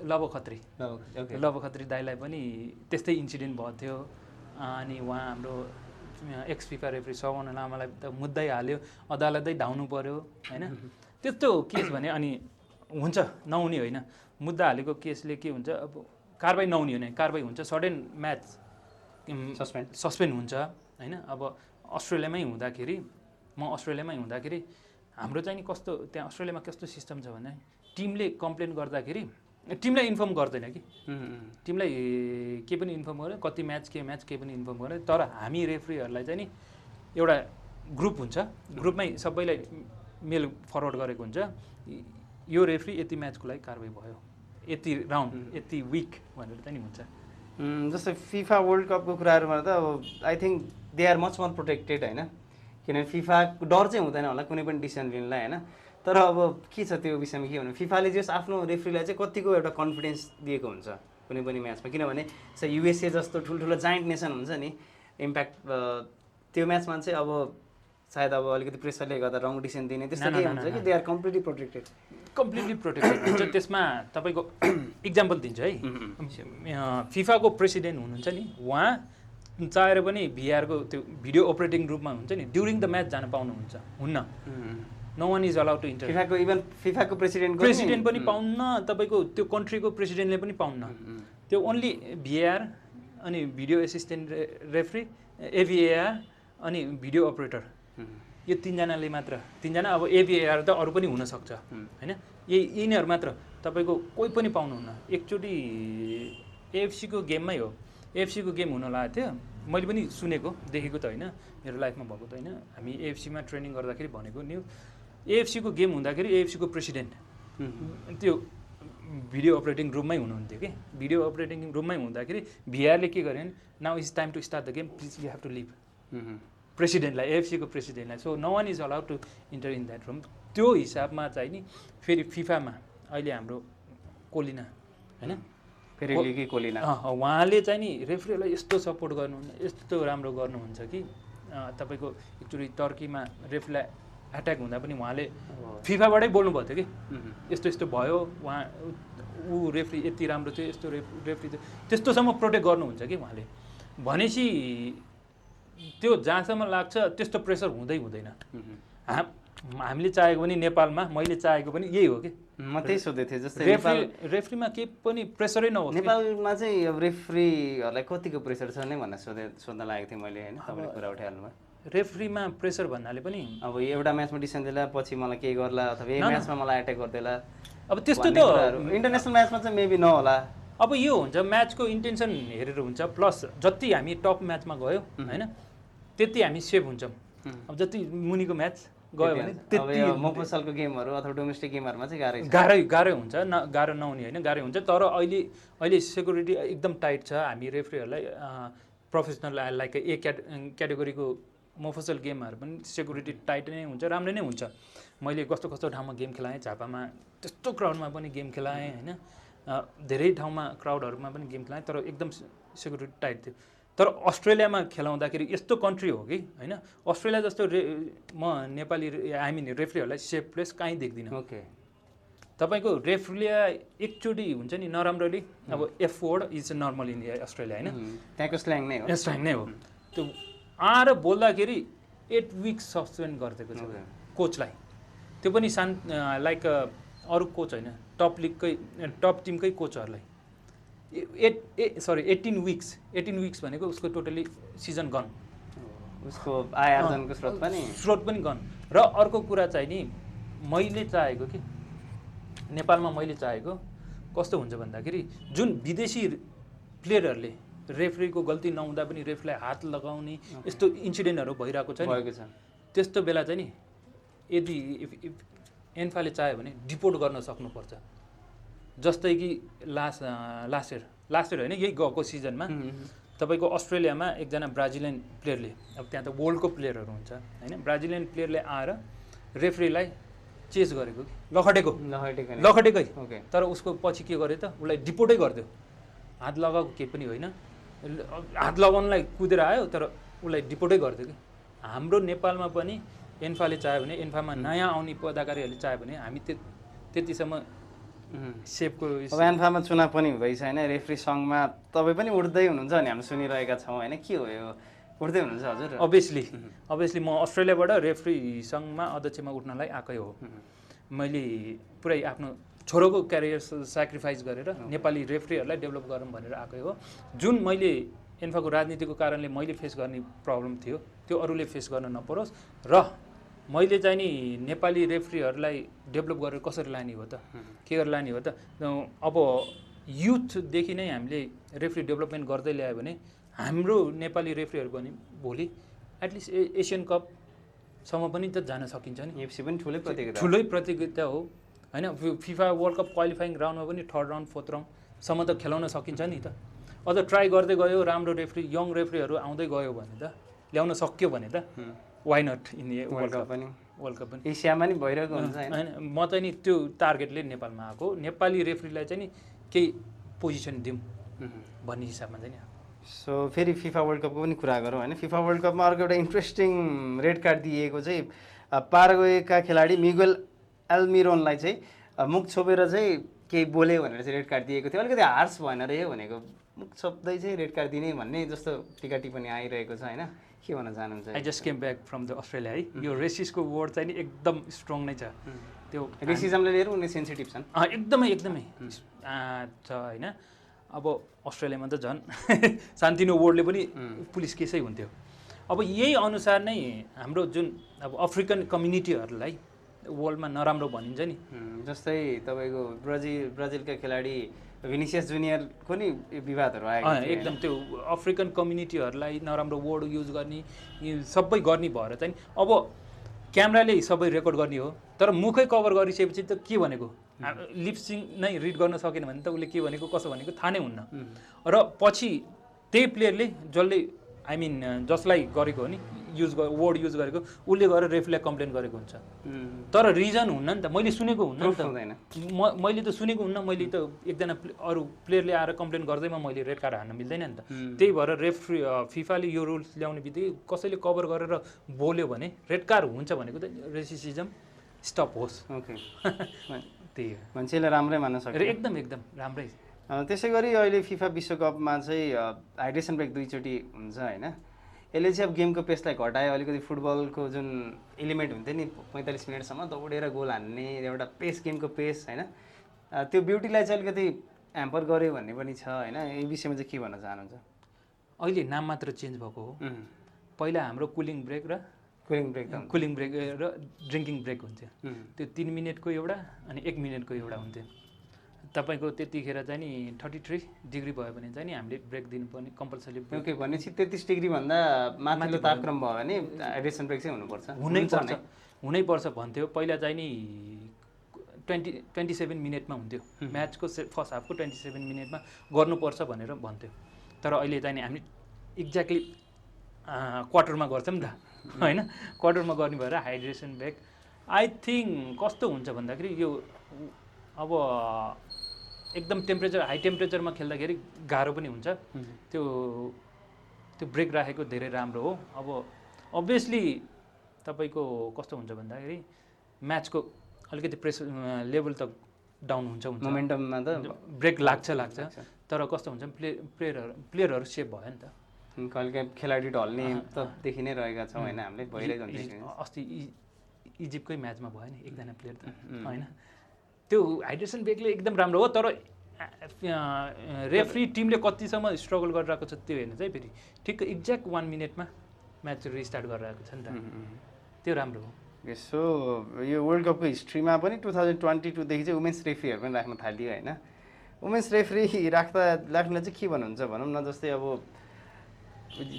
लव खत्री दाईलाई पनि त्यस्तै इन्सिडेन्ट भएको थियो। अनि उहाँ हाम्रो एक्स फिफा रेफ्री सवन लामालाई त मुद्दै हाल्यो, अदालतै धाउनु पर्यो होइन। त्यस्तो केस भने अनि हुन्छ नहुने होइन, मुद्दा हालेको केसले के हुन्छ, अब कारबाही नहुने होइन, कारबाही हुन्छ, सडन म्याच सस्पेन्ड हुन्छ होइन। अब अस्ट्रेलियामै हुँदाखेरि हाम्रो चाहिँ नि कस्तो त्यहाँ अस्ट्रेलियामा कस्तो सिस्टम छ भने टिमले कम्प्लेन गर्दाखेरि टिमलाई इन्फर्म गर्दैन कि, टिमलाई के पनि इन्फर्म गरेन, कति म्याच के पनि इन्फर्म गरेन। तर हामी रेफ्रीहरूलाई चाहिँ नि एउटा ग्रुप हुन्छ, ग्रुपमै सबैलाई मेल फरवर्ड गरेको हुन्छ, यो रेफ्री यति म्याचको लागि कारवाही भयो, यति राउन्ड यति विक भनेर चाहिँ नि हुन्छ। जस्तै फिफा वर्ल्ड कपको कुराहरूमा त अब I think they are much more protected होइन, किनभने फिफाको डर चाहिँ हुँदैन होला कुनै पनि डिसिजन लिनलाई होइन। तर अब के छ त्यो विषयमा के भन्नु, फिफाले जस आफ्नो रेफ्रीलाई चाहिँ कतिको एउटा कन्फिडेन्स दिएको हुन्छ कुनै पनि म्याचमा, किनभने युएसए जस्तो ठुल्ठुलो जाइन्ट नेसन हुन्छ नि, इम्प्याक्ट त्यो म्याचमा चाहिँ अब सायद अब अलिकति प्रेसरले गर्दा रङ डिसिजन दिने त्यस्तो के हुन्छ कि दे आर कम्प्लिटली प्रोटेक्टेड हुन्छ। त्यसमा तपाईँको इक्जाम्पल दिन्छु है, फिफाको प्रेसिडेन्ट हुनुहुन्छ नि, उहाँ चाहेर पनि भिआरको त्यो भिडियो अपरेटिङ ग्रुपमा हुन्छ नि, ड्युरिङ द म्याच जान पाउनुहुन्छ हुन्न, no one is allowed to enter. फिफाको प्रेसिडेन्ट पनि पाउन्न, तपाईँको त्यो कन्ट्रीको प्रेसिडेन्टले पनि पाउन्न, त्यो ओन्ली भिआर अनि भिडियो एसिस्टेन्ट रेफ्री, एभिएआर अनि भिडियो अपरेटर, यो तिनजनाले मात्र, तिनजना अब एभिएआर त अरू पनि हुनसक्छ होइन, यिनीहरू मात्र तपाईँको कोही पनि पाउनुहुन्न। एकचोटि एएफसीको गेममै हो, एएफसीको गेम हुन लागेको थियो, मैले पनि सुनेको देखेको त होइन, मेरो लाइफमा भएको त होइन। हामी एएफसीमा ट्रेनिङ गर्दाखेरि भनेको न्यू एएफसीको गेम हुँदाखेरि एएफसीको प्रेसिडेन्ट त्यो भिडियो अपरेटिङ रुममै हुनुहुन्थ्यो कि, भिडियो अपरेटिङ रुममै हुँदाखेरि भिआरले के गर्यो भने now is time to start the game, please you have to leave प्रेसिडेन्टलाई, एएफसीको प्रेसिडेन्टलाई। So no one is allowed to enter in that room. त्यो हिसाबमा चाहिँ नि फेरि फिफामा अहिले हाम्रो कोलिना होइन, फेरि लिगी कोलिना उहाँले चाहिँ नि रेफ्रीलाई यस्तो सपोर्ट गर्नुहुन्छ, यस्तो राम्रो गर्नुहुन्छ कि तपाईँको एकचोटि टर्कीमा रेफ्रीलाई एट्याक हुँदा पनि उहाँले फिफाबाटै बोल्नुभएको थियो कि यस्तो यस्तो भयो, उहाँ ऊ रेफ्री यति राम्रो थियो, यस्तो रेफ्री थियो, त्यस्तोसम्म प्रोटेक्ट गर्नुहुन्छ कि उहाँले। भनेपछि त्यो जहाँसम्म लाग्छ त्यस्तो प्रेसर हुँदै हुँदैन। हामीले चाहेको पनि नेपालमा, मैले चाहेको पनि यही हो कि, म त्यही सोध्दै थिएँ। जस्तै रेफ्रीमा केही पनि प्रेसरै नहोस्। नेपालमा चाहिँ अब रेफ्रीहरूलाई कतिको प्रेसर छ नै भनेर सोध्न लागेको थिएँ मैले होइन, तपाईँले कुरा उठाइहाल्नुभयो। रेफ्रीमा प्रेसर भन्नाले पनि अब एउटा म्याचमा डिसिसन दिला, पछि मलाई के गर्ला, अथवा यही म्याचमा मलाई एट्याक गरिदिएला, अब त्यस्तो त इन्टरनेसनल म्याचमा चाहिँ मेबी नहोला। अब यो हुन्छ म्याचको इन्टेन्सन हेरेर हुन्छ, प्लस जति हामी टप म्याचमा गयो होइन त्यति हामी सेभ हुन्छौँ। अब जति मुनिको म्याच गयो भने त्यति मफसलको गेमहरू अथवा डोमेस्टिक गेमहरूमा चाहिँ गाह्रै हुन्छ, गाह्रो नहुने होइन, गाह्रै हुन्छ। तर अहिले सेक्युरिटी एकदम टाइट छ। हामी रेफ्रीहरूलाई प्रोफेसनल लाइक क्याटेगोरीको मफसल गेमहरू पनि सेक्युरिटी टाइट नै हुन्छ, राम्रो नै हुन्छ। मैले कस्तो कस्तो ठाउँमा गेम खेलाएँ, झापामा त्यस्तो क्राउडमा पनि गेम खेलाएँ होइन, धेरै ठाउँमा क्राउडहरूमा पनि गेम खेलाएँ, तर एकदम सेक्युरिटी टाइट थियो। तर अस्ट्रेलियामा खेलाउँदाखेरि यस्तो कन्ट्री हो कि होइन, अस्ट्रेलिया जस्तो म नेपाली रेफ्रीहरूलाई सेफ प्लेस कहीँ देख्दिनँ। ओके, तपाईँको रेफ्रीले एकचोटि हुन्छ नि नराम्ररी, अब F word is normal in Australia होइन, त्यहाँको स्ल्याङ नै हो, स्ल्याङ नै हो। त्यो आएर बोल्दाखेरि 8 विक्स सस्पेन्ड गरिदिएको छ कोचलाई, त्यो पनि लाइक अरू कोच होइन, टप लिगकै टप टिमकै कोचहरूलाई 18 विक्स भनेको उसको टोटली सिजन गन, उसको आय आर्जनको स्रोत पनि गन। र अर्को कुरा चाहिँ नि मैले चाहेको कि नेपालमा मैले चाहेको कस्तो हुन्छ भन्दाखेरि जुन विदेशी प्लेयरहरूले रेफ्रीको गल्ती नहुँदा पनि रेफ्रीलाई हात लगाउने यस्तो इन्सिडेन्टहरू भइरहेको छ नि, त्यस्तो बेला चाहिँ नि यदि एन्फाले चाह्यो भने डिपोर्ट गर्न सक्नुपर्छ। जस्तै कि लास्ट इयर होइन, यही गएको सिजनमा तपाईँको अस्ट्रेलियामा एकजना ब्राजिलियन प्लेयरले, अब त्यहाँ त वर्ल्डको प्लेयरहरू हुन्छ होइन, ब्राजिलियन प्लेयरले आएर रेफ्रीलाई चेस गरेको कि लखटेकै, तर उसको पछि के गर्यो त उसलाई डिपोर्टै गरिदियो। हात लगाएको केही पनि होइन, हात लगाउनलाई कुदेर आयो तर उसलाई डिपोर्टै गरिदियो कि। हाम्रो नेपालमा पनि एन्फाले चाह्यो भने, एन्फामा नयाँ आउने पदाधिकारीहरूले चाह्यो भने हामी त्यतिसम्म सेपको एन्फामा चुनाव पनि हुँदैछ होइन, रेफ्री सङ्घमा तपाईँ पनि उठ्दै हुनुहुन्छ भने हामी सुनिरहेका छौँ होइन, के हो यो उठ्दै हुनुहुन्छ हजुर? अभियसली म अस्ट्रेलियाबाट रेफ्री सङ्घमा अध्यक्षमा उठ्नलाई आएकै हो। मैले पुरै आफ्नो छोरोको क्यारियर सेक्रिफाइस गरेर नेपाली रेफ्रीहरूलाई डेभलप गरौँ भनेर आएकै हो। जुन मैले एन्फाको राजनीतिको कारणले मैले फेस गर्ने प्रब्लम थियो त्यो अरूले फेस गर्न नपरोस्, र मैले चाहिँ नि नेपाली रेफ्रीहरूलाई डेभलप गरेर कसरी लाने हो त, के गरेर लाने हो त। अब युथदेखि नै हामीले रेफ्री डेभलपमेन्ट गर्दै ल्यायो भने हाम्रो नेपाली रेफ्रीहरू पनि भोलि एटलिस्ट एसियन कपसम्म पनि त जान सकिन्छ नि। एफसी पनि ठुलै प्रतियोगिता हो होइन, फिफा वर्ल्ड कप क्वालिफाइङ राउन्डमा पनि 3rd राउन्ड 4th राउन्डसम्म त खेलाउन सकिन्छ नि त। अझ ट्राई गर्दै गयो, राम्रो रेफ्री यङ रेफ्रीहरू आउँदै गयो भने त, ल्याउन सक्यो भने त why not in world cup पनि एसियामा नि भइरहेको हुन्छ होइन। म चाहिँ नि त्यो टार्गेटले नेपालमा आएको, नेपाली रेफ्रीलाई चाहिँ नि केही पोजिसन दिउँ भन्ने हिसाबमा चाहिँ नि। सो फेरि फिफा वर्ल्ड कपको पनि कुरा गरौँ होइन। फिफा वर्ल्ड कपमा अर्को एउटा इन्ट्रेस्टिङ रेड कार्ड दिएको चाहिँ पाराग्वेका खेलाडी मिगुएल एल्मिरोनलाई चाहिँ मुख छोपेर चाहिँ केही बोल्यो भनेर चाहिँ रेड कार्ड दिएको थियो। अलिकति हार्स भएन रे भनेको, मुख छोप्दै चाहिँ रेड कार्ड दिने भन्ने जस्तो टिका टिप्पणी आइरहेको छ होइन, के भन्न चाहनुहुन्छ? I just came back from the Australia है, यो रेसिसको वर्ड चाहिँ नि एकदम स्ट्रङ नै छ। त्यो रेसिजमलाई लिएर उनी सेन्सिटिभ छन्, एकदमै छ होइन। अब अस्ट्रेलियामा त झन् सान्तिनो वर्डले पनि पुलिस केसै हुन्थ्यो। अब यही अनुसार नै हाम्रो जुन अब अफ्रिकन कम्युनिटीहरूलाई वर्ल्डमा नराम्रो भनिन्छ नि, जस्तै तपाईँको ब्राजिलका खेलाडी भिनिसियस जुनियरको नि विवादहरू आएको थियो एकदम त्यो अफ्रिकन कम्युनिटीहरूलाई नराम्रो वर्ड युज गर्ने सबै गर्ने भएर चाहिँ अब क्यामेराले सबै रेकर्ड गर्ने हो तर मुखै कभर गरिसकेपछि त के भनेको लिप्सिङ नै रिड गर्न सकेन भने त उसले के भनेको कसो भनेको थाहा नै हुन्न र पछि त्यही प्लेयरले जसले आई मिन जसलाई गरेको हो नि वर्ड युज गरेको उसले गएर रेफरीलाई कम्प्लेन गरेको हुन्छ तर रिजन हुन्न नि त मैले सुनेको हुन्न नि त मैले त सुनेको हुन्न मैले त एकजना अरू प्लेयरले आएर कम्प्लेन गर्दैमा मैले रेड कार्ड हान्न मिल्दैन नि त त्यही भएर रेफ्री फिफाले यो रुल्स ल्याउने बित्तिकै कसैले कभर गरेर बोल्यो भने रेड कार्ड हुन्छ भनेको त रेसिसिजम स्टप होस् त्यही हो मान्छेले राम्रै मान्न सक्छ एकदम एकदम राम्रै त्यसै गरी अहिले फिफा विश्वकपमा चाहिँ हाइड्रेसन ब्रेक 2 चोटि हुन्छ होइन यसले चाहिँ अब गेमको पेसलाई घटायो अलिकति फुटबलको जुन एलिमेन्ट हुन्थ्यो नि 45 मिनटसम्म दौडेर गोल हान्ने एउटा पेस गेमको पेस होइन त्यो ब्युटीलाई चाहिँ अलिकति ह्याम्पर गर्यो भन्ने पनि छ होइन यो विषयमा चाहिँ के भन्न चाहनुहुन्छ अहिले नाम मात्र चेन्ज भएको हो पहिला हाम्रो कुलिङ ब्रेक र ड्रिङ्किङ ब्रेक हुन्थ्यो त्यो 3 मिनटको एउटा अनि 1 मिनटको एउटा हुन्थ्यो तपाईको त्यतिखेर चाहिँ नि 33 डिग्री भयो भने चाहिँ नि हामीले ब्रेक दिनुपर्ने कम्पलसरी ओके भनेपछि 33 डिग्री भन्दा माथिल्लो तापक्रम भयो भने हाइड्रेसन ब्रेक चाहिँ हुनैपर्छ भन्थ्यो पहिला चाहिँ नि 27 मिनटमा हुन्थ्यो म्याचको फर्स्ट हाफको 27 मिनटमा गर्नुपर्छ भनेर भन्थ्यो तर अहिले चाहिँ नि हामी एक्ज्याक्टली क्वार्टरमा गर्छौँ नि त होइन क्वार्टरमा गर्ने भएर हाइड्रेसन ब्रेक आई थिङ्क कस्तो हुन्छ भन्दाखेरि यो अब एकदम हाई टेम्परेचरमा खेल्दाखेरि गाह्रो पनि हुन्छ त्यो ब्रेक राखेको धेरै राम्रो हो अब अभियसली तपाईँको कस्तो हुन्छ भन्दाखेरि म्याचको अलिकति प्रेसर लेभल त डाउन हुन्छ मोमेन्टममा त ब्रेक लाग्छ तर कस्तो हुन्छ प्लेयरहरू सेभ भयो नि त कहिले खेलाडी ढल्ने त देखि नै रहेका छौँ होइन हामीले भइरहेको अस्ति इजिप्टकै म्याचमा भयो नि एकजना प्लेयर त होइन त्यो हाइड्रेसन ब्रेकले एकदम राम्रो हो तर रेफ्री टिमले कतिसम्म स्ट्रगल गरिरहेको छ त्यो हेर्नु चाहिँ फेरि ठिक एक्ज्याक्ट 1 मिनटमा म्याच रिस्टार्ट गरिरहेको छ नि त त्यो राम्रो हो सो यो वर्ल्ड कपको हिस्ट्रीमा पनि 2022 देखि चाहिँ वुमेन्स रेफ्रीहरू पनि राख्न थालियो होइन वुमेन्स रेफ्री राख्न चाहिँ के भन्नुहुन्छ भनौँ न जस्तै अब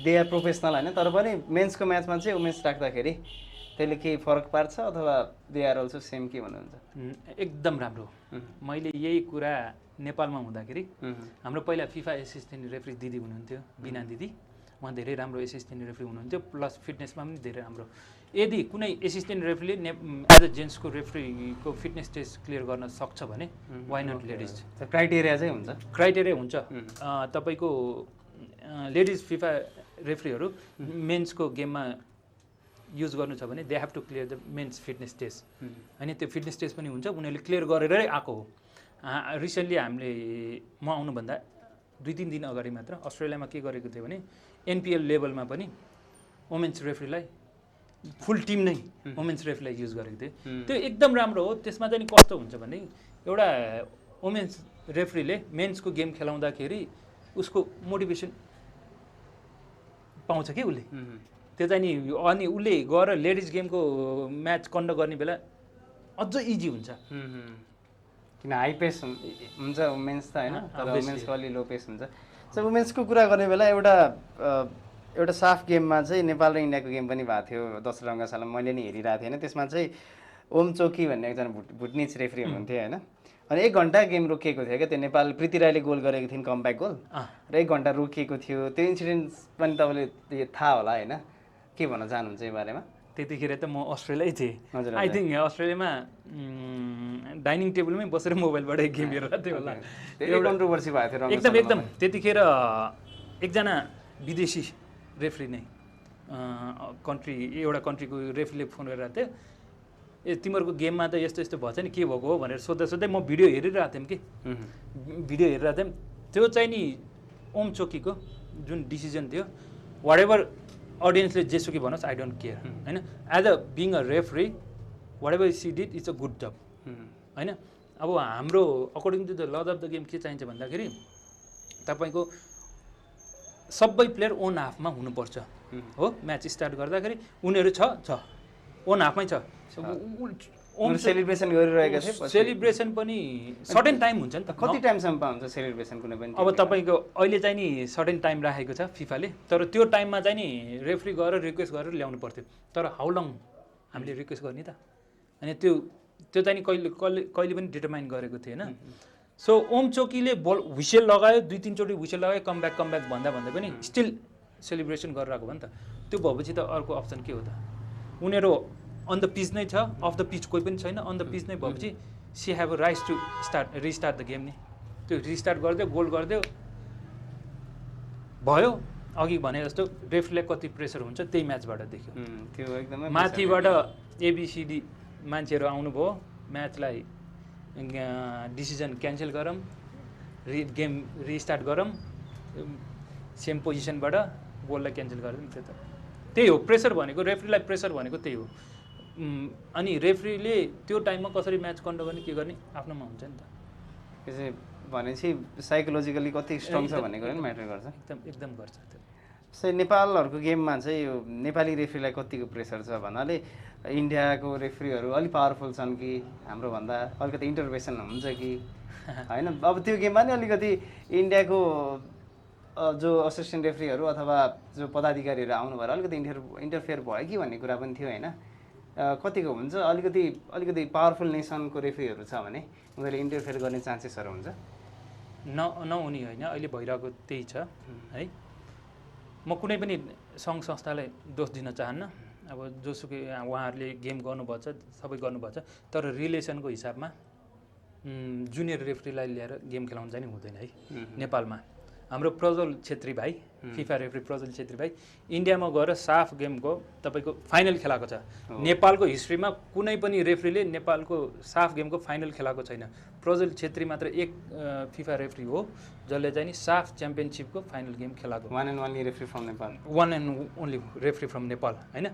दे आर प्रोफेसनल होइन तर पनि मेन्सको म्याचमा चाहिँ वुमेन्स राख्दाखेरि त्यसले केही फरक पार्छ अथवा दे आर अल्सो सेम के भन्नुहुन्छ एकदम राम्रो मैले यही कुरा नेपालमा हुँदाखेरि हाम्रो पहिला फिफा एसिस्टेन्ट रेफ्री दिदी हुनुहुन्थ्यो बिना दिदी उहाँ धेरै राम्रो एसिस्टेन्ट रेफ्री हुनुहुन्थ्यो प्लस फिटनेसमा पनि धेरै राम्रो यदि कुनै एसिस्टेन्ट रेफ्रीले एज अ जेन्ट्सको रेफ्रीको फिटनेस टेस्ट क्लियर गर्न सक्छ भने वाइ नट लेडिज क्राइटेरिया हुन्छ तपाईँको लेडिज फिफा रेफ्रीहरू मेन्सको गेममा युज गर्नु छ भने they have to clear the men's fitness test होइन त्यो फिटनेस टेस्ट पनि हुन्छ उनीहरूले क्लियर गरेरै आएको हो रिसेन्टली हामीले म आउनुभन्दा 2-3 दिन अगाडि मात्र अस्ट्रेलियामा के गरेको थियो भने एनपिएल लेभलमा पनि वुमेन्स रेफ्रीलाई फुल टिम नै वुमेन्स रेफ्रीलाई युज गरेको थियो त्यो एकदम राम्रो हो त्यसमा चाहिँ कस्तो हुन्छ भने एउटा वुमेन्स रेफ्रीले मेन्सको गेम खेलाउँदाखेरि उसको मोटिभेसन पाउँछ कि उसले त्यो चाहिँ नि अनि उसले गएर लेडिज गेमको म्याच कन्डक्ट गर्ने बेला अझ इजी हुन्छ किन हाई पेस हुन्छ वुमेन्स त होइन तर वुमेन्सको अलि लो पेस हुन्छ सो वुमेन्सको कुरा गर्ने बेला एउटा साफ गेममा चाहिँ नेपाल र इन्डियाको गेम पनि भएको थियो दोस्रो रङ्गशालामा मैले नि हेरिरहेको थिएँ होइन त्यसमा चाहिँ ओम चोकी भन्ने एकजना भुटनिज रेफ्री हुनुहुन्थ्यो होइन अनि 1 घन्टा गेम रोकिएको थियो क्या त्यो नेपाल प्रीति राईले गोल गरेको थिइन् कमब्याक गोल र 1 घन्टा रोकिएको थियो त्यो इन्सिडेन्ट पनि तपाईँले थाहा होला होइन के भन्न चाहनुहुन्छ यो बारेमा त्यतिखेर त म अस्ट्रेलियै थिएँ आई थिङ्क अस्ट्रेलियामा डाइनिङ टेबलमै बसेर मोबाइलबाट गेम हेरेर थियो होला एउटा कन्ट्रोभर्सी भएको थियो एकदम त्यतिखेर एकजना विदेशी रेफ्री नै एउटा कन्ट्रीको रेफ्रीले फोन गरिरहेको थियो तिमीहरूको गेममा त यस्तो यस्तो भएछ नि के भएको हो भनेर सोध्दै म भिडियो हेरिरहेको थिएँ कि भिडियो हेरिरहेको थिएँ त्यो चाहिँ नि ओम चोकीको जुन डिसिजन थियो वाट एभर अडियन्सले जेसुकै भनोस् आई डोन्ट केयर होइन as a being a referee whatever she did it's a good job होइन अब हाम्रो according to the laws of the game के चाहिन्छ भन्दाखेरि तपाईँको सबै प्लेयर ओन हाफमा हुनुपर्छ हो म्याच स्टार्ट गर्दाखेरि उनीहरू छ ओन हाफमै छ उनीहरू सेलिब्रेसन गरिरहेका थिए सेलिब्रेसन पनि सर्टेन टाइम हुन्छ नि त कति टाइमसम्म हुन्छ सेलिब्रेसन कुनै पनि अब तपाईँको अहिले चाहिँ नि सर्टेन टाइम राखेको छ फिफाले तर त्यो टाइममा चाहिँ नि रेफ्री गएर रिक्वेस्ट गरेर ल्याउनु पर्थ्यो तर हाउ लङ हामीले रिक्वेस्ट गर्ने त अनि त्यो चाहिँ नि कहिले पनि डिटरमाइन गरेको थिएन सो ओम चोकीले बल हुइसेल लगायो 2-3 चोटि हुइसेल लगायो कम ब्याक भन्दा पनि स्टिल सेलिब्रेसन गरिरहेको भयो नि त त्यो भएपछि त अर्को अप्सन के हो त उनीहरू अन द पिच नै छ अफ द पिच कोही पनि छैन अन द पिच नै भएपछि she have a rights to restart the game नि त्यो रिस्टार्ट गरिदियो गोल गरिदियो भयो अघि भने जस्तो रेफ्रीलाई कति प्रेसर हुन्छ त्यही म्याचबाट देख्यो त्यो एकदमै माथिबाट एबिसिडी मान्छेहरू आउनुभयो म्याचलाई डिसिजन क्यान्सल गरौँ गेम रिस्टार्ट गरौँ सेम पोजिसनबाट गोललाई क्यान्सल गरिदिउँ त्यो त त्यही हो प्रेसर भनेको रेफ्रीलाई प्रेसर भनेको त्यही हो अनि रेफ्रीले त्यो टाइममा कसरी म्याच कन्ट्रोल गर्ने के गर्ने आफ्नोमा हुन्छ नि त त्यसै भनेपछि साइकोलोजिकली कति स्ट्रङ छ भन्ने कुरा नि म्याटर गर्छ एकदम गर्छ त्यो जस्तै नेपालहरूको गेममा चाहिँ यो नेपाली रेफ्रीलाई कतिको प्रेसर छ भन्नाले इन्डियाको रेफ्रीहरू अलिक पावरफुल छन् कि हाम्रो भन्दा अलिकति इन्टरभेसन हुन्छ कि होइन अब त्यो गेममा नि अलिकति इन्डियाको जो असिस्टेन्ट रेफ्रीहरू अथवा जो पदाधिकारीहरू आउनु भएर अलिकति इन्टरफेयर भयो कि भन्ने कुरा पनि थियो होइन कतिको हुन्छ अलिकति पावरफुल नेसनको रेफ्रीहरू छ भने उनीहरूले इन्टरफेयर गर्ने चान्सेसहरू हुन्छ नहुने होइन अहिले भइरहेको त्यही छ है म कुनै पनि सङ्घ संस्थालाई दोष दिन चाहन्न अब जोसुकै उहाँहरूले गेम गर्नुभएको छ सबै गर्नुभएको छ तर रिलेसनको हिसाबमा जुनियर रेफ्रीलाई ल्याएर गेम खेलाउनु चाहिँ हुँदैन है नेपालमा हाम्रो प्रज्वल छेत्री भाइ फिफा रेफ्री प्रज्वल छेत्री भाइ इन्डियामा गएर साफ गेमको तपाईँको फाइनल खेलाएको छ नेपालको हिस्ट्रीमा कुनै पनि रेफ्रीले नेपालको साफ गेमको फाइनल खेलाएको छैन प्रज्वल छेत्री मात्र एक फिफा रेफ्री हो जसले चाहिँ नि साफ च्याम्पियनसिपको फाइनल गेम खेलाएको one and only referee from Nepal one and only referee from Nepal होइन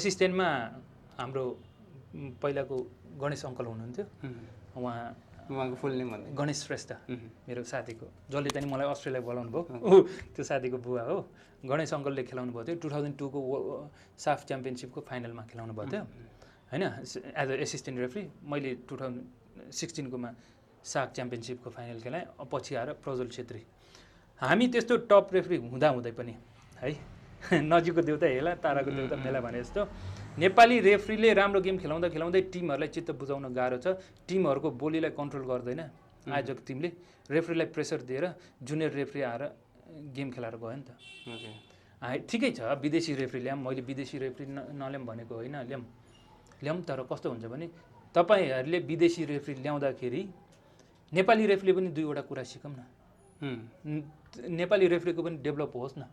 एसिस्टेन्टमा हाम्रो पहिलाको गणेश अङ्कल हुनुहुन्थ्यो उहाँको फुल नेम भन्दै गणेश श्रेष्ठ मेरो साथीको जसले चाहिँ मलाई अस्ट्रेलिया बोलाउनु भयो त्यो साथीको बुवा हो गणेश अङ्कलले खेलाउनु भएको थियो 2002 को साफ च्याम्पियनसिपको फाइनलमा खेलाउनु भएको थियो होइन एज अ एसिस्टेन्ट रेफ्री मैले 2016 कोमा साफ च्याम्पियनसिपको फाइनल खेलाएँ पछि आएर प्रज्वल छेत्री हामी त्यस्तो टप रेफ्री हुँदै पनि है नजिकको देउता हेला ताराको देउता मेला भने जस्तो नेपाली रेफ्रीले राम्रो गेम खेलाउँदै टिमहरूलाई चित्त बुझाउन गाह्रो छ टिमहरूको बोलीलाई कन्ट्रोल गर्दैन आयोजक टिमले रेफ्रीलाई प्रेसर दिएर जुनियर रेफ्री आएर गेम खेलाएर गयो नि त ठिकै छ विदेशी रेफ्री ल्याऊँ मैले विदेशी रेफ्री नल्याऊँ भनेको होइन ल्याऊँ तर कस्तो हुन्छ भने तपाईँहरूले विदेशी रेफ्री ल्याउँदाखेरि नेपाली रेफ्रीले पनि दुईवटा कुरा सिकौँ न नेपाली रेफ्रीको पनि डेभलप होस् न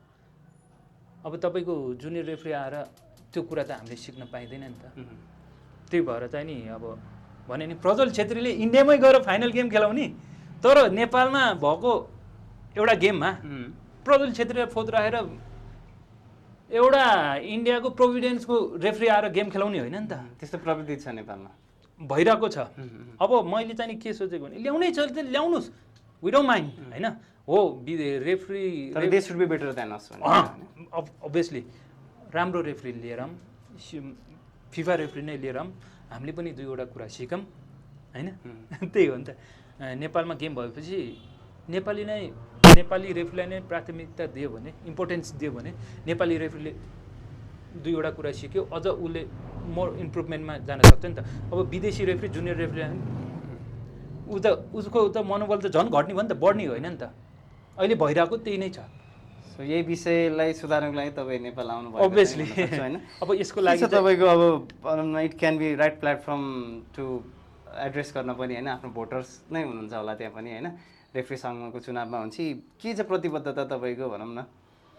अब तपाईँको जुनियर रेफ्री आएर त्यो कुरा त हामीले सिक्न पाइँदैन नि त त्यही भएर चाहिँ नि अब भने नि प्रज्वल छेत्रीले इन्डियामै गएर फाइनल गेम खेलाउने तर नेपालमा भएको एउटा गेममा प्रज्वल छेत्रीलाई फोत राखेर एउटा इन्डियाको प्रोभिडेन्सको रेफ्री आएर गेम खेलाउने होइन नि त त्यस्तो प्रविधि छ नेपालमा भइरहेको छ अब मैले चाहिँ नि के सोचेको भने ल्याउनै छ ल्याउनुहोस् वी डोन्ट माइन्ड होइन हो referee they should be better than us obviously राम्रो रेफ्री लिएर फिफा रेफ्री नै लिएर हामीले पनि दुईवटा कुरा सिकौँ होइन त्यही हो नि त नेपालमा गेम भएपछि नेपाली रेफ्रीलाई नै प्राथमिकता दियो भने इम्पोर्टेन्स दियो भने नेपाली रेफ्रीले दुईवटा कुरा सिक्यो अझ उसले मोर इम्प्रुभमेन्टमा जान सक्छ नि त अब विदेशी रेफ्री जुनियर रेफ्री उसको त मनोबल त झन् घट्ने भयो नि त बढ्ने होइन नि त अहिले भइरहेको त्यही नै छ सो यही विषयलाई सुधार्नको लागि तपाईँ नेपाल आउनुभयो अभियसली होइन अब यसको लागि तपाईँको अब it can be right platform to address गर्न पनि होइन आफ्नो भोटर्स नै हुनुहुन्छ होला त्यहाँ पनि होइन रेफ्री सङ्घको चुनावमा हुन्छ के चाहिँ प्रतिबद्धता तपाईँको भनौँ न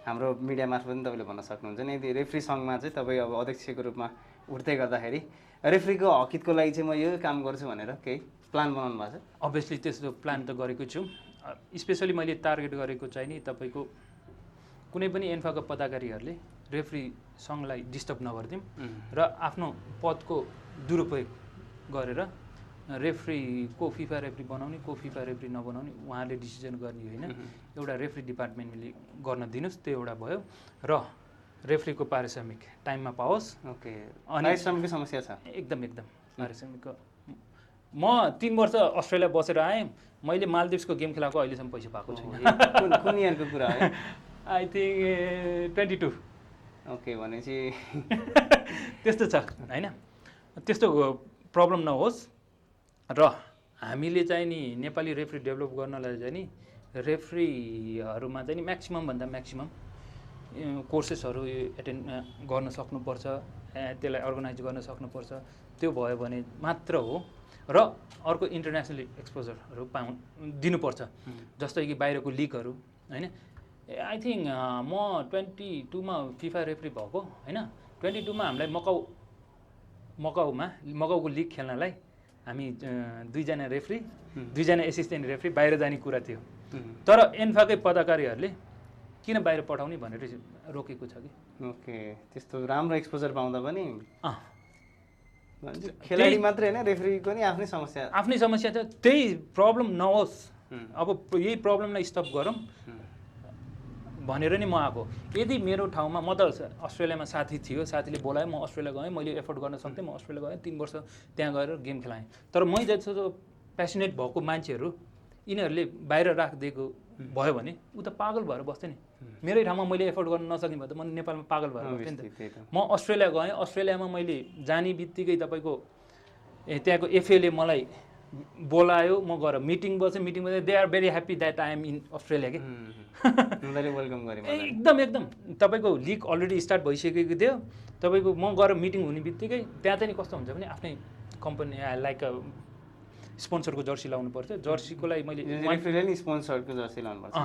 हाम्रो मिडिया मार्फत पनि तपाईँले भन्न सक्नुहुन्छ नि यदि रेफ्री सङ्घमा चाहिँ तपाईँ अब अध्यक्षको रूपमा उठ्दै गर्दाखेरि रेफ्रीको हकितको लागि चाहिँ म यो काम गर्छु भनेर केही प्लान बनाउनु भएको छ अभियसली त्यस्तो प्लान त गरेको छु स्पेसली मैले टार्गेट गरेको चाहिँ नि तपाईँको कुनै पनि एन्फाको पदाधिकारीहरूले रेफ्री सङ्घलाई डिस्टर्ब नगरिदिउँ र आफ्नो पदको दुरुपयोग गरेर रेफ्रीको फिफा रेफ्री बनाउने को फिफा रेफ्री नबनाउने उहाँले डिसिजन गर्ने होइन एउटा रेफ्री डिपार्टमेन्टले गर्न दिनुहोस् त्यो एउटा भयो र रेफ्रीको पारिश्रमिक टाइममा पाओस् ओके पारिश्रमिकको समस्या छ एकदम आरएसएमको म 3 वर्ष अस्ट्रेलिया बसेर आएँ मैले मालदिभ्सको गेम खेलाएको अहिलेसम्म पैसा पाएको छैन कुन इयरको कुरा है आई थिङ्क 22 ओके भनेपछि त्यस्तो छ होइन त्यस्तो प्रब्लम नहोस् र हामीले चाहिँ नि नेपाली रेफ्री डेभलप गर्नलाई चाहिँ नि रेफ्रीहरूमा चाहिँ नि म्याक्सिममभन्दा म्याक्सिमम कोर्सेसहरू एटेन्ड गर्न सक्नुपर्छ त्यसलाई अर्गनाइज गर्न सक्नुपर्छ त्यो भयो भने मात्र हो र अर्को इन्टरनेसनल एक्सपोजरहरू दिनुपर्छ जस्तै कि बाहिरको लिगहरू होइन आई थिङ्क म 22मा फिफा रेफ्री भएको होइन 22मा हामीलाई मकाउको लिग खेल्नलाई हामी 2जना रेफ्री 2जना एसिस्टेन्ट रेफ्री बाहिर जाने कुरा थियो तर एन्फाकै पदाधिकारीहरूले किन बाहिर पठाउने भनेर रोकेको छ कि ओके त्यस्तो राम्रो एक्सपोजर पाउँदा पनि खेलाडी मात्रै होइन रेफ्रीको नि आफ्नै समस्या छ त्यही प्रब्लम नहोस् अब यही प्रब्लमलाई स्टप गरौँ भनेर नि म आएको यदि मेरो ठाउँमा म त अस्ट्रेलियामा साथी थियो साथीले बोलायो म अस्ट्रेलिया गएँ मैले एफोर्ड गर्न सक्थेँ म अस्ट्रेलिया गएँ 3 वर्ष त्यहाँ गएर गेम खेलाएँ तर मै जस्तो प्यासनेट भएको मान्छेहरू यिनीहरूले बाहिर राखिदिएको भयो भने ऊ त पागल भएर बस्थ्यो नि मेरै ठाउँमा मैले एफोर्ड गर्न नसक्ने भए त म नेपालमा पागल भएर बस्थेँ नि त म अस्ट्रेलिया गएँ अस्ट्रेलियामा मैले जाने बित्तिकै तपाईँको त्यहाँको एफएले मलाई बोलायो म गएर मिटिङ बसेँ they are very happy that I am in Australia के वेलकम गरेँ एकदम तपाईँको लिग अलरेडी स्टार्ट भइसकेको थियो तपाईँको म गएर मिटिङ हुने बित्तिकै त्यहाँ चाहिँ कस्तो हुन्छ भने आफ्नै कम्पनी लाइक स्पोन्सरको जर्सी लाउनु पर्थ्यो जर्सीको लागि मैले स्पोन्सरको जर्सी लाउनुपर्छ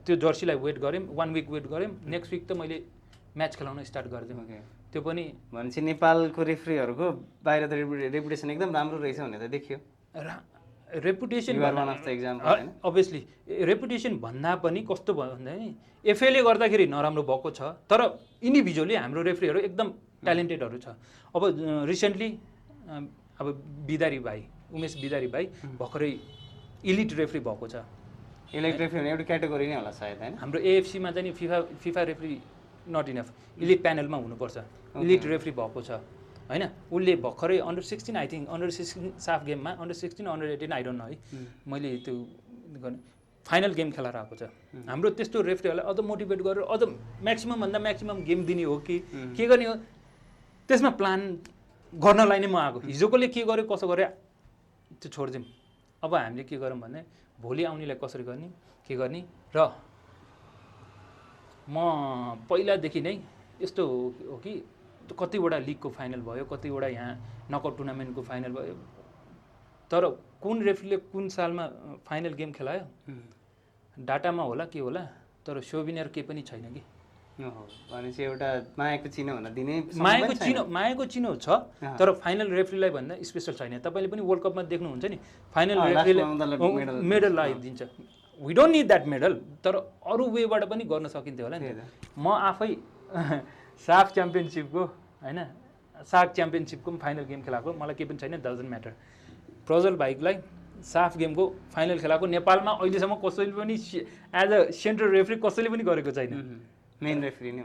त्यो जर्सीलाई वेट गरेँ 1 विक वेट गरेँ नेक्स्ट विक त मैले म्याच खेलाउन स्टार्ट गरिदिएँ त्यो पनि भनेपछि नेपालको रेफ्रीहरूको बाहिर त रेपुटेसन एकदम राम्रो रहेछ भने त देखियो रेपुटेसन अभियसली रेपुटेसन भन्दा पनि कस्तो भयो भन्दाखेरि एफएले गर्दाखेरि नराम्रो भएको छ तर इन्डिभिजुअली हाम्रो रेफ्रीहरू एकदम ट्यालेन्टेडहरू छ अब रिसेन्टली अब बिदारी भाइ उमेश बिदारी भाइ भर्खरै इलिट रेफ्री भएको छ इलिट रेफ्री भने एउटा क्याटेगोरी नै होला सायद हैन हाम्रो एएफसीमा चाहिँ FIFA referee not enough elite प्यानलमा हुनुपर्छ इलिट रेफ्री भएको छ होइन उसले भर्खरै under 16 I think under 16 SAFF गेममा under 16 under 18 I don't know है मैले त्यो गर्ने फाइनल गेम खेलाएर आएको छ हाम्रो त्यस्तो रेफ्रीहरूलाई अझ मोटिभेट गरेर अझ म्याक्सिममभन्दा म्याक्सिमम गेम दिने हो कि के गर्ने हो त्यसमा प्लान गर्नलाई नै म आएको हिजोकोले के गर्यो कसो गर्यो त्यो छोडिदिउँ अब हामीले के गरौँ भने भोलि आउनेलाई कसरी गर्ने के गर्ने र म पहिलादेखि नै यस्तो हो कि कतिवटा लिगको फाइनल भयो कतिवटा यहाँ नकआउट टुर्नामेन्टको फाइनल भयो तर कुन रेफ्रीले कुन सालमा फाइनल गेम खेलायो डाटामा होला के होला तर सोभिनियर केही पनि छैन कि भनेपछि एउटा मायाको चिनो हुन दिने मायाको चिनो छ तर फाइनल रेफ्रीलाई भन्दा स्पेसल छैन तपाईँले पनि वर्ल्ड कपमा देख्नुहुन्छ नि फाइनल रेफ्रीले मेडल लगाइदिन्छ we don't need that medal तर अरू वेबाट पनि गर्न सकिन्थ्यो होला नि म आफै साफ च्याम्पियनसिपको होइन साफ च्याम्पियनसिपको पनि फाइनल गेम खेलाएको मलाई केही पनि छैन डजन्ट म्याटर प्रज्वल भाइलाई साफ गेमको फाइनल खेलाएको नेपालमा अहिलेसम्म कसैले पनि एज अ सेन्ट्रल रेफ्री कसैले पनि गरेको छैन मेन रेफ्री नै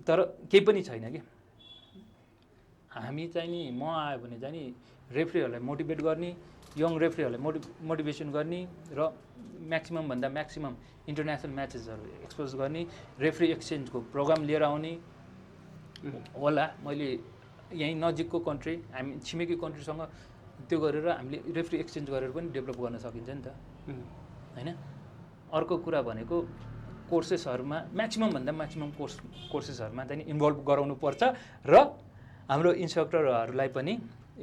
तर केही पनि छैन कि हामी चाहिँ नि म आयो भने चाहिँ नि रेफ्रीहरूलाई मोटिभेट गर्ने यङ रेफ्रीहरूलाई मोटिभेसन गर्ने र म्याक्सिममभन्दा म्याक्सिमम इन्टरनेसनल म्याचेसहरू एक्सपोज गर्ने रेफ्री एक्सचेन्जको प्रोग्राम लिएर आउने होला मैले यहीँ नजिकको कन्ट्री हामी छिमेकी कन्ट्रीसँग त्यो गरेर हामीले रेफ्री एक्सचेन्ज गरेर पनि डेभलप गर्न सकिन्छ नि त होइन अर्को कुरा भनेको कोर्सेसहरूमा म्याक्सिममभन्दा म्याक्सिमम कोर्सेसहरूमा चाहिँ इन्भल्भ गराउनु पर्छ र हाम्रो इन्स्ट्रक्टरहरूलाई पनि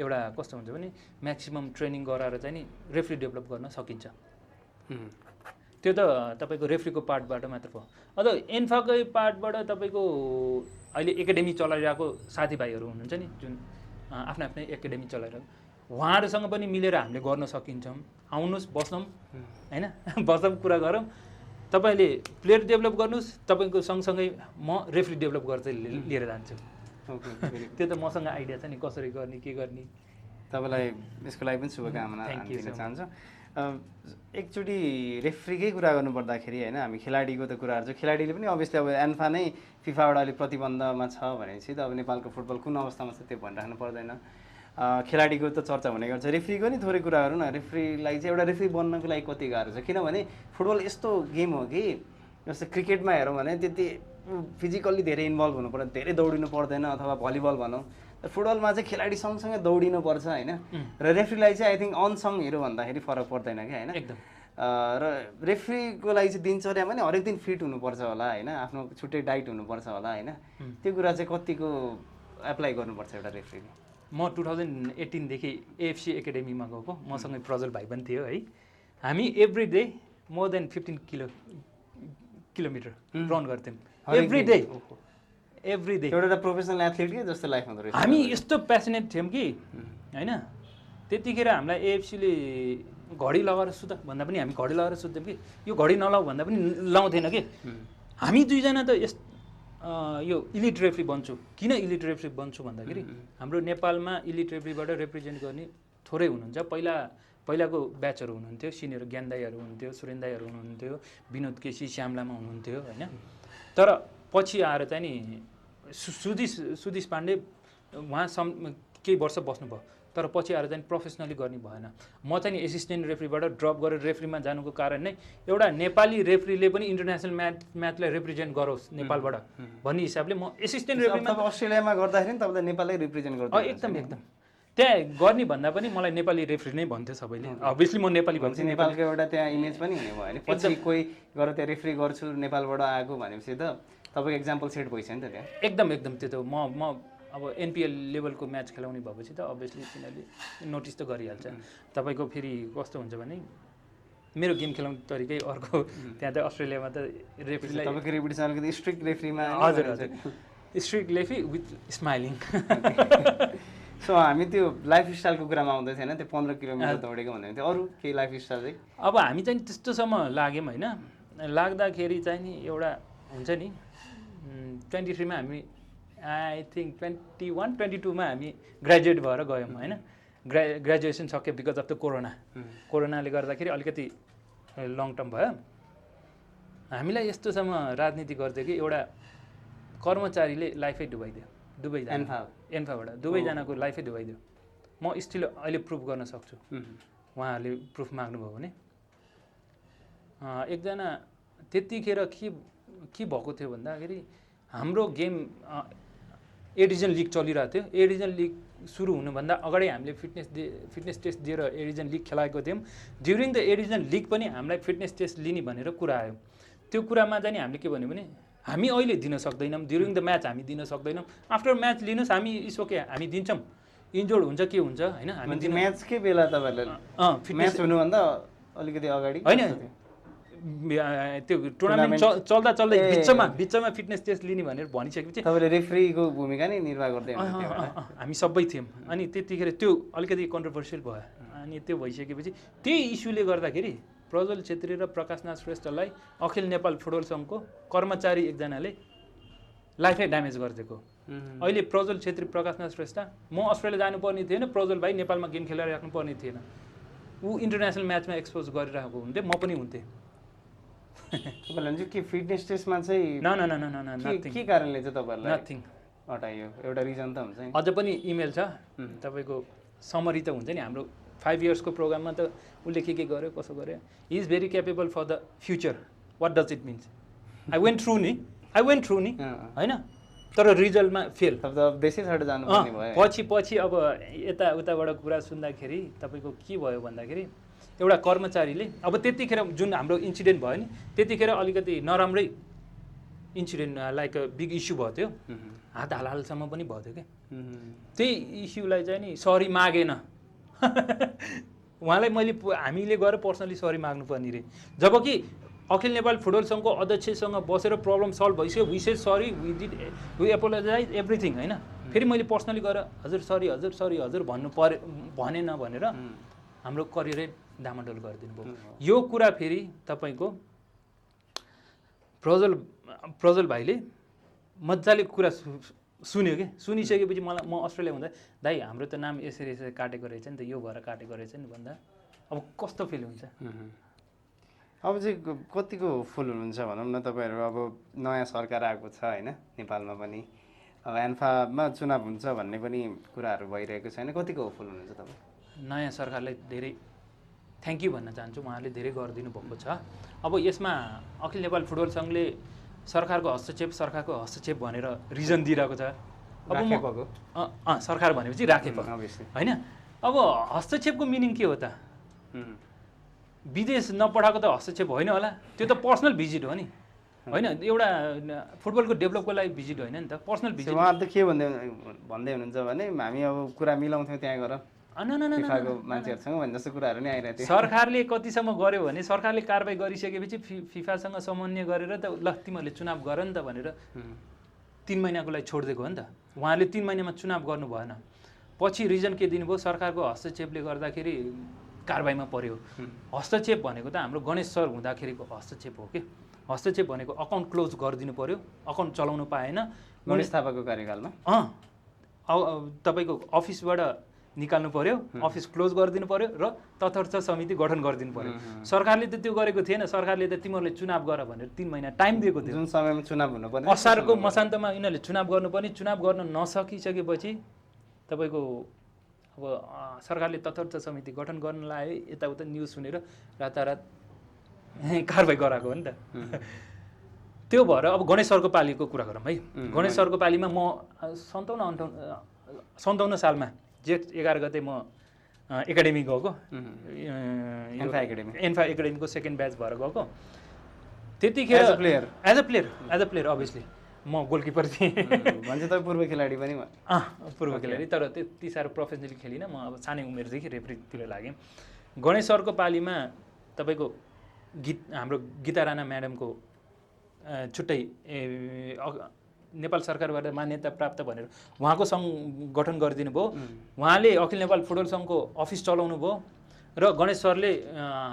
एउटा कस्तो हुन्छ भने म्याक्सिमम ट्रेनिङ गराएर चाहिँ नि रेफ्री डेभलप गर्न सकिन्छ त्यो त तपाईँको रेफ्रीको पार्टबाट मात्र भयो अझ एन्फाकै पार्टबाट तपाईँको अहिले एकाडेमी चलाइरहेको साथीभाइहरू हुनुहुन्छ नि जुन आफ्नो आफ्नै एकाडेमी चलाइरहेको उहाँहरूसँग पनि मिलेर हामीले गर्न सकिन्छौँ आउनुहोस् बसौँ होइन बसौँ कुरा गरौँ तपाईँले प्लेयर डेभलप गर्नुहोस् तपाईँको सँगसँगै म रेफ्री डेभलप गर्दै लिएर जान्छु त्यो त मसँग आइडिया छ नि कसरी गर्ने के गर्ने तपाईँलाई यसको लागि पनि शुभकामना दिन चाहन्छु एकचोटि रेफ्रीकै कुरा गर्नुपर्दाखेरि होइन हामी खेलाडीको त कुराहरू छ खेलाडीले पनि अभियसली अब एन्फा नै फिफाबाट अलिक प्रतिबन्धमा छ भनेपछि त अब नेपालको फुटबल कुन अवस्थामा छ त्यो भनिराख्नु पर्दैन खेलाडीको त चर्चा हुने गर्छ रेफ्रीको नि थोरै कुरा गरौँ न रेफ्रीलाई चाहिँ एउटा रेफ्री बन्नको लागि कति गाह्रो छ किनभने फुटबल यस्तो गेम हो कि जस्तै क्रिकेटमा हेरौँ भने त्यति फिजिकल्ली धेरै इन्भल्भ हुनु पर्दैन धेरै दौडिनु पर्दैन अथवा भलिबल भनौँ फुटबलमा चाहिँ खेलाडी सँगसँगै दौडिनु पर्छ होइन र रेफ्रीलाई चाहिँ आई थिङ्क अनसङ हिरो भन्दाखेरि फरक पर्दैन क्या होइन एकदम र रेफ्रीको लागि चाहिँ दिनचर्यामा नि हरेक दिन फिट हुनुपर्छ होला होइन आफ्नो छुट्टै डाइट हुनुपर्छ होला होइन त्यो कुरा चाहिँ कतिको एप्लाई गर्नुपर्छ एउटा रेफ्रीले म 2018 देखि एएफसी एकाडेमीमा गएको मसँगै प्रज्वल भाइ पनि थियो है हामी every day more than 15 kilometre run गर्थ्यौँ एभ्री डे एउटा प्रोफेसनल एथलिट के जस्तो लाइफमा त हामी यस्तो प्यासनेट थियौँ कि होइन त्यतिखेर हामीलाई एएफसीले घडी लगाएर सुत भन्दा पनि हामी घडी लगाएर सुत्थ्यौँ कि यो घडी नलाऊ भन्दा पनि लाउँथेन कि हामी दुईजना त यो इलिट रेफ्री बन्छु किन इलिट रेफ्री बन्छु भन्दाखेरि हाम्रो नेपालमा इलिट रेफ्रीबाट रिप्रेजेन्ट गर्ने थोरै हुनुहुन्छ पहिलाको ब्याचहरू हुनुहुन्थ्यो सिनियर ज्ञान दाईहरू हुनुहुन्थ्यो सुरेन दाईहरू हुनुहुन्थ्यो विनोद केसी श्याम लामा हुनुहुन्थ्यो होइन तर पछि आएर चाहिँ नि सुदिस पाण्डे उहाँ केही वर्ष बस्नुभयो तर पछि आएर चाहिँ प्रोफेसनली गर्ने भएन म चाहिँ नि एसिस्टेन्ट रेफ्रीबाट ड्रप गरेर रेफ्रीमा जानुको कारण नै एउटा नेपाली रेफ्रीले पनि इन्टरनेसनल म्याचलाई रिप्रेजेन्ट गरोस् नेपालबाट भन्ने हिसाबले म एसिस्टेन्ट रेफ्रीमा अस्ट्रेलियामा गर्दाखेरि नि तपाईँलाई नेपालै रिप्रेजेन्ट गर्छ एकदम त्यहाँ गर्ने भन्दा पनि मलाई नेपाली रेफ्री नै भन्थ्यो सबैले अभियसली म नेपाली भन्छु नेपालको एउटा त्यहाँ इमेज पनि हुने भयो होइन पछि कोही गएर त्यहाँ रेफ्री गर्छु नेपालबाट आएको भनेपछि त तपाईँको एक्जाम्पल सेट भइसक्यो नि त त्यहाँ एकदम त्यो त म अब एनपिएल लेभलको म्याच खेलाउने भएपछि त अभियसली तिनीहरूले नोटिस त गरिहाल्छ तपाईँको फेरि कस्तो हुन्छ भने मेरो गेम खेलाउने तरिकै अर्को त्यहाँ त अस्ट्रेलियामा त रेफ्रीलाई तपाईँको रेपुटेसन अलिकति स्ट्रिक्ट रेफ्रीमा हजुर strict referee with smiling so हामी त्यो लाइफ स्टाइलको कुरामा आउँदै थिएन त्यो 15 किलोमिटर दौडेको भन्दै थियो अरू केही लाइफ स्टाइल चाहिँ अब हामी चाहिँ त्यस्तोसम्म लाग्यौँ होइन लाग्दाखेरि चाहिँ नि एउटा हुन्छ नि 23 मा हामी आई थिङ्क 21, 22 मा हामी ग्रेजुएट भएर गयौँ होइन ग्रेजुएसन सक्यो बिकज अफ द कोरोनाले गर्दाखेरि अलिकति लङ टर्म भयो हामीलाई यस्तोसम्म राजनीति गर्थ्यो कि एउटा कर्मचारीले लाइफै डुबाइदियो एन्फाबाट दुवैजनाको लाइफै डुबाइदियो म स्टिल अहिले प्रुफ गर्न सक्छु उहाँहरूले प्रुफ माग्नुभयो भने एकजना त्यतिखेर के भएको थियो भन्दाखेरि हाम्रो गेम ए डिभिजन लिग चलिरहेको थियो ए डिभिजन लिग सुरु हुनुभन्दा अगाडि हामीले फिटनेस टेस्ट दिएर ए डिभिजन लिग खेलाएको थियौँ during the A division league पनि हामीलाई फिटनेस टेस्ट लिने भनेर कुरा आयो त्यो कुरामा चाहिँ हामीले के भन्यो भने हामी अहिले दिन सक्दैनौँ ड्युरिङ द म्याच हामी दिन सक्दैनौँ आफ्टर म्याच लिनुहोस् हामी इसोके हामी दिन्छौँ इन्जोर्ड हुन्छ के हुन्छ होइन हामी म्याचकै बेला तपाईँहरूले म्याच हुनुभन्दा अलिकति अगाडि होइन त्यो टुर्नामेन्ट चल्दा बिचमा फिटनेस टेस्ट लिने भनेर भनिसकेपछि तपाईँले रेफ्रीको भूमिका नै निर्वाह गर्दै हामी सबै थियौँ अनि त्यतिखेर त्यो अलिकति कन्ट्रोभर्सियल भयो अनि त्यो भइसकेपछि त्यही इस्युले गर्दाखेरि प्रज्वल छेत्री र प्रकाशनाथ श्रेष्ठलाई अखिल नेपाल फुटबल सङ्घको कर्मचारी एकजनाले लाइफै ड्यामेज गरिदिएको अहिले प्रज्वल छेत्री प्रकाशनाथ श्रेष्ठ म अस्ट्रेलिया जानुपर्ने थिएन प्रज्वल भाइ नेपालमा गेम खेलेर राख्नुपर्ने थिएन ऊ इन्टरनेसनल म्याचमा एक्सपोज गरिरहेको हुन्थ्यो म पनि हुन्थेँ तपाईँहरूले के फिटनेस टेस्टमा चाहिँ के कारणले चाहिँ तपाईँहरूलाई नथिङ हटाइयो एउटा रिजन त हुन्छ अझ पनि इमेल छ तपाईँको समरी त हुन्छ नि हाम्रो 5 इयर्सको प्रोग्राममा त उसले के गर्यो कसो गर्यो he is very capable for the future what does it means I went through नि होइन तर रिजल्टमा फेल देशै छोडेर जानुपर्ने भयो पछि अब उताबाट कुरा सुन्दाखेरि तपाईँको के भयो भन्दाखेरि एउटा कर्मचारीले अब त्यतिखेर जुन हाम्रो इन्सिडेन्ट भयो नि त्यतिखेर अलिकति नराम्रै इन्सिडेन्ट लाइक बिग इस्यु भएको थियो हात हालसम्म पनि भएको थियो क्या त्यही इस्युलाई चाहिँ नि सरी मागेन उहाँलाई हामीले गएर पर्सनली सरी माग्नुपर्ने रे जबकि अखिल नेपाल फुटबल सङ्घको अध्यक्षसँग बसेर प्रब्लम सल्भ भइसक्यो we said sorry we apologise everything होइन फेरि मैले पर्सनली गएर हजुर भन्नु पर्यो भनेन भनेर हाम्रो करियरै डामाडोल गरिदिनु भयो यो कुरा फेरि तपाईँको प्रज्वल भाइले मजाले कुरा सुन्यो कि सुनिसकेपछि म अस्ट्रेलिया हुँदा दाइ हाम्रो त नाम यसरी काटेको रहेछ नि त यो भएर काटेको रहेछ नि भन्दा अब कस्तो फिल हुन्छ? अब चाहिँ कतिको फुल हुनुहुन्छ भनौँ न तपाईँहरू? अब नयाँ सरकार आएको छ होइन नेपालमा पनि, अब एन्फामा चुनाव हुन्छ भन्ने पनि कुराहरू भइरहेको छ होइन, कतिको फुल हुनुहुन्छ तपाईँ? नयाँ सरकारलाई धेरै थ्याङ्क यू भन्न चाहन्छु, उहाँले धेरै गरिदिनु भएको छ। अब यसमा अखिल नेपाल फुटबल सङ्घले सरकारको हस्तक्षेप भनेर रिजन दिइरहेको छ। अब सरकार भनेपछि राखेको होइन। अब हस्तक्षेपको मिनिङ के हो त? विदेश नपठाएको त हस्तक्षेप होइन होला, त्यो त पर्सनल भिजिट हो नि होइन, एउटा फुटबलको डेभलपको लागि भिजिट होइन नि त, पर्सनल भिजिट। उहाँ त के भन्दै हुनुहुन्छ भने हामी अब कुरा मिलाउँथ्यौँ त्यहाँ गएर फिफाको मान्छेहरूसँग भन्ने जस्तो कुराहरू नै आइरहेको थियो। सरकारले कतिसम्म गर्यो भने सरकारले कारबाही गरिसकेपछि फिफासँग समन्वय गरेर त ल तिमीहरूले चुनाव गर नि त भनेर 3 महिनाको लागि छोडिदिएको हो नि त। उहाँले 3 महिनामा चुनाव गर्नु भएन, पछि रिजन के दिनुभयो? सरकारको हस्तक्षेपले गर्दाखेरि कारबाहीमा पर्यो। हस्तक्षेप भनेको त हाम्रो गणेश सर हुँदाखेरिको हस्तक्षेप हो कि। हस्तक्षेप भनेको अकाउन्ट क्लोज गरिदिनु पर्यो, अकाउन्ट चलाउनु पाएन गणेश थापाको कार्यकालमा। तपाईँको अफिसबाट निकाल्नु पर्यो, अफिस क्लोज गरिदिनु पर्यो र तथार्थ समिति गठन गरिदिनु पर्यो। सरकारले त त्यो गरेको थिएन। सरकारले त तिमीहरूले चुनाव गर भनेर 3 महिना टाइम दिएको थियो। जुन समयमा चुनाव हुनुपर्ने, असारको मसान्तमा यिनीहरूले चुनाव गर्नुपर्ने, चुनाव गर्न नसकिसकेपछि तपाईँको अब सरकारले तथार्थ समिति गठन गर्न लाग्यो, यताउता न्युज सुनेर रातारात कारबाही गराएको हो नि त। त्यो भएर अब गणेश सरको पालीको कुरा गरौँ है। गणेश सरको पालीमा म 57 सालमा जेठ 11 गते म एकाडेमी गएको, एन्फा एकाडेमीको सेकेन्ड ब्याच भएर गएको। त्यतिखेर एज अ प्लेयर अभियसली म गोलकिपर थिएँ। भन्छ तपाईँ पूर्व खेलाडी पनि? पूर्व खेलाडी, तर त्यति साह्रो प्रोफेसनली खेलिनँ। म अब सानै उमेरदेखि रेफ्रीतिर लागेँ। गणेश सरको पालीमा तपाईँको हाम्रो गीता राणा म्याडमको छुट्टै नेपाल सरकारबाट मान्यता प्राप्त भनेर उहाँको सङ्घ गठन गरिदिनु भयो। उहाँले अखिल नेपाल फुटबल सङ्घको अफिस चलाउनु भयो र गणेश सरले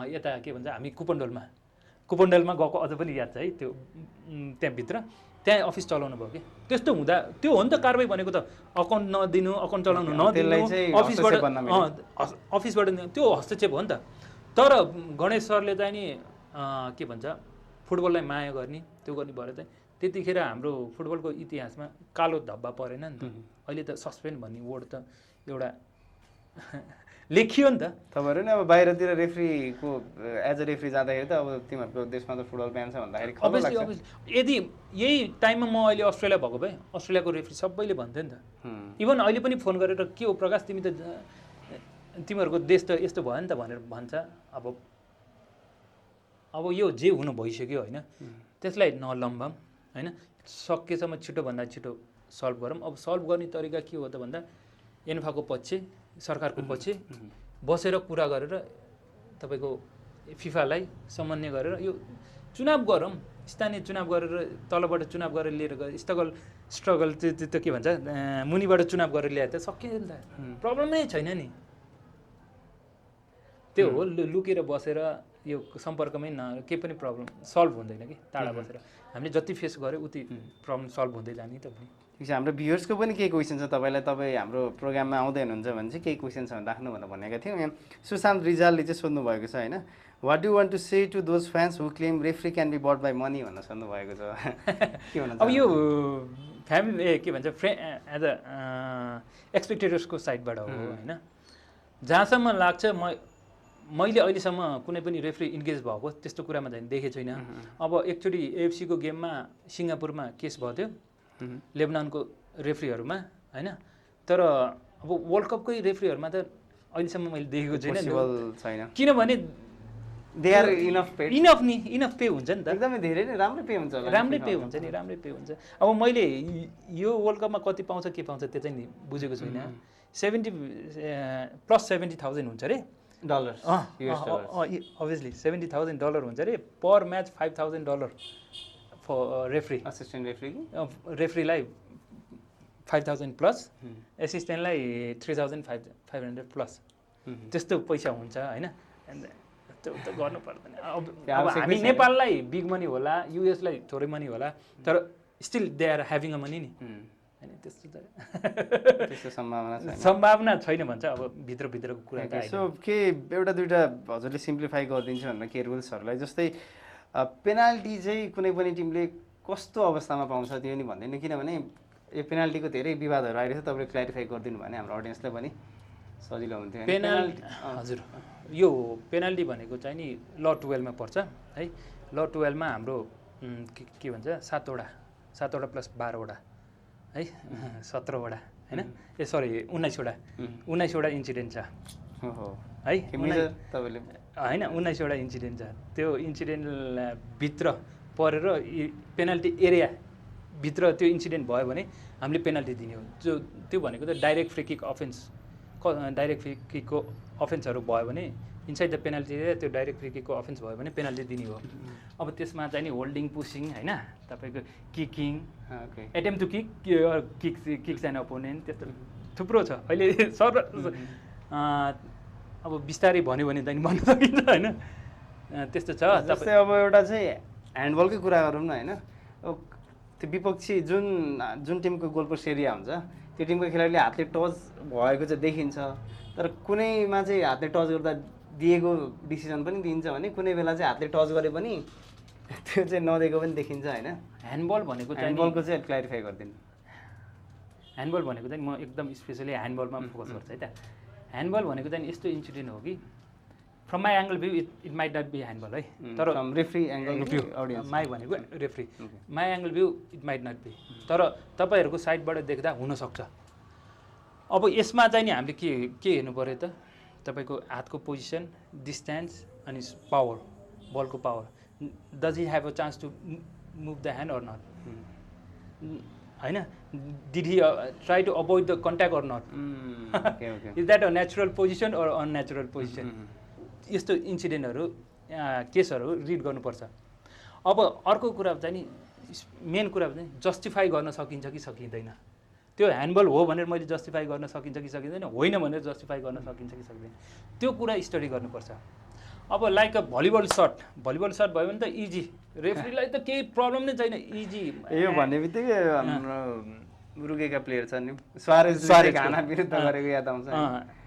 यता के भन्छ हामी कुपन्डलमा गएको अझ पनि याद छ है, त्यो त्यहाँभित्र त्यहाँ अफिस चलाउनु भयो कि। त्यस्तो हुँदा त्यो हो नि त कारबाही भनेको त। अकाउन्ट नदिनु, अकाउन्ट चलाउनु नदिनु, अफिसबाट त्यो हस्तक्षेप हो नि त। तर गणेश सरले चाहिँ नि के भन्छ फुटबललाई माया गर्ने, त्यो गर्ने भएर चाहिँ त्यतिखेर हाम्रो फुटबलको इतिहासमा कालो धब्बा परेन नि त। अहिले त सस्पेन्ड भन्ने वर्ड त एउटा लेखियो नि त। तपाईँहरू नि अब बाहिरतिर रेफ्रीको एज अ रेफ्री जाँदाखेरि त अब तिमीहरूको देशमा त फुटबल ब्यान छ भन्दाखेरि खबर लाग्छ। यदि यही टाइममा म अहिले अस्ट्रेलिया भएको भए अस्ट्रेलियाको रेफ्री सबैले भन्थ्यो नि त। इभन अहिले पनि फोन गरेर के हो प्रकाश तिमी त तिमीहरूको देश त यस्तो भयो नि त भनेर भन्छ। अब यो जे हुनु भइसक्यो होइन, त्यसलाई नलम्बाम होइन, सकेसम्म छिटोभन्दा छिटो सल्भ गरौँ। अब सल्भ गर्ने तरिका के हो त भन्दा एन्फाको पक्ष, सरकारको पक्ष बसेर कुरा गरेर तपाईँको फिफालाई समन्वय गरेर यो चुनाव गरौँ, स्थानीय चुनाव गरेर तलबाट चुनाव गरेर लिएर गए स्ट्रगल त्यो के भन्छ मुनिबाट चुनाव गरेर ल्याए त सकियो नि त, प्रब्लमै छैन नि। त्यो हो लुकेर बसेर यो सम्पर्कमै केही पनि प्रब्लम सल्भ हुँदैन कि। टाढा बसेर हामीले जति फेस गऱ्यो उति प्रब्लम सल्भ हुँदै जाने त पनि। ठिक छ, हाम्रो भ्युअर्सको पनि केही क्वेसन छ तपाईँलाई। तपाईँ हाम्रो प्रोग्राममा आउँदै हुनुहुन्छ भने चाहिँ केही क्वेसन छ भने राख्नु भनेर भनेका थियौँ। यहाँ सुशान्त रिजालले चाहिँ सोध्नु भएको छ होइन, what do want to say to those fans who claim referee can be bought by money भनेर सोध्नु भएको छ। के भन्नु? अब यो फ्यामिली के भन्छ एज अ एक्सपेक्टेटर्सको साइडबाट हो होइन। जहाँसम्म लाग्छ मैले अहिलेसम्म कुनै पनि रेफ्री इन्गेज भएको त्यस्तो कुरामा चाहिँ देखेको छैन। अब एकचोटि एएफसीको गेममा सिङ्गापुरमा केस भयो थियो लेबनानको रेफ्रीहरूमा होइन, तर अब वर्ल्ड कपकै रेफ्रीहरूमा त अहिलेसम्म मैले देखेको छैन। किनभने दे आर इनफ पे हुन्छ नि त, एकदमै धेरै नै राम्रै पे हुन्छ, राम्रै पे हुन्छ। अब मैले यो वर्ल्ड कपमा कति पाउँछ के पाउँछ त्यो चाहिँ बुझेको छैन। 70,000+ हुन्छ अरे डलर, अभियसली $70,000 हुन्छ अरे पर म्याच। $5,000 फर रेफ्री, असिस्टेन्ट रेफ्रीलाई 5,000+, एसिस्टेन्टलाई 3,500+, त्यस्तो पैसा हुन्छ होइन। त्यो त गर्नु पर्दैन। अब हामी नेपाललाई बिग मनी होला, युएसलाई थोरै मनी होला, तर still they are having a money नि होइन त्यस्तो त त्यस्तो सम्भावना छैन। सम्भावना छैन भन्छ अब भित्रभित्रको कुरा त सो के एउटा दुइटा हजुरले सिम्प्लिफाई गरिदिन्छु भनेर के रुल्सहरूलाई, जस्तै पेनाल्टी चाहिँ कुनै पनि टिमले कस्तो अवस्थामा पाउँछ त्यो नि भन्दैन, किनभने यो पेनाल्टीको धेरै विवादहरू आइरहेछ, तपाईँले क्ल्यारिफाई गरिदिनु भने हाम्रो अडियन्सलाई पनि सजिलो हुन्थ्यो। पेनाल्टी हजुर यो पेनाल्टी भनेको चाहिँ नि ल 12 मा पर्छ है। ल 12 मा हाम्रो के भन्छ 7वटा प्लस 12वटा है 17वटा होइन ए सरी 19वटा इन्सिडेन्ट छ है तपाईँले होइन 19वटा इन्सिडेन्ट छ। त्यो इन्सिडेन्ट भित्र परेर पेनाल्टी एरिया भित्र त्यो इन्सिडेन्ट भयो भने हामीले पेनाल्टी दिने हो। त्यो भनेको त direct free kick offence, direct free किकको अफेन्सहरू भयो भने इनसाइड द पेनाल्टी एरिया त्यो डाइरेक्ट फ्री किकको अफेन्स भयो भने पेनाल्टी दिने हो। अब त्यसमा चाहिँ नि होल्डिङ, पुसिङ होइन, तपाईँको kicking, attempt to kicks and opponent, त्यस्तो थुप्रो छ। अहिले सर अब बिस्तारै भन्यो भने चाहिँ भन्न सकिन्छ होइन, त्यस्तो छ। जस्तै अब एउटा चाहिँ ह्यान्डबलकै कुरा गरौँ न होइन, त्यो विपक्षी जुन टिमको गोलपोस्ट एरिया हुन्छ त्यो टिमको खेलाडीले हातले टच भएको चाहिँ देखिन्छ, तर कुनैमा चाहिँ हातले टच गर्दा दिएको डिसिजन पनि दिन्छ भने कुनै बेला चाहिँ हातले टच गरे पनि त्यो चाहिँ नदिएको पनि देखिन्छ होइन। ह्यान्डबल भनेको चाहिँ ह्यान्डबलको चाहिँ क्ल्यारिफाई गरिदिनु। ह्यान्डबल भनेको चाहिँ म एकदम स्पेसली ह्यान्डबलमा फोकस गर्छु है त। ह्यान्डबल भनेको चाहिँ यस्तो इन्सिडेन्ट हो कि from my angle view it might not be handball है, तर रेफ्री एङ्गल माई भनेको referee, my angle view it might not be, तर तपाईँहरूको साइडबाट देख्दा हुनसक्छ। अब यसमा चाहिँ नि हामीले के हेर्नु पऱ्यो त, तपाईँको हातको पोजिसन, डिस्टेन्स अनि पावर, बलको power, does he have a chance to move the hand or not होइन, did he try to avoid the contact or not, is that a natural position or unnatural position, यस्तो इन्सिडेन्टहरू केसहरू रिड गर्नुपर्छ। अब अर्को कुरा चाहिँ नि मेन कुरा चाहिँ जस्टिफाई गर्न सकिन्छ कि सकिँदैन, त्यो ह्यान्डबल हो भनेर मैले जस्टिफाई गर्न सकिन्छ कि सकिँदैन, होइन भनेर जस्टिफाई गर्न सकिन्छ कि सकिँदैन, त्यो कुरा स्टडी गर्नुपर्छ। अब लाइक अ भलिबल सट भयो भने त इजी, रेफ्रीलाई त केही प्रब्लम नै छैन, इजी। यो भन्ने बित्तिकै उरुगेका प्लेयर छन् नि, स्वारेज घाना विरुद्ध गरेको याद आउँछ।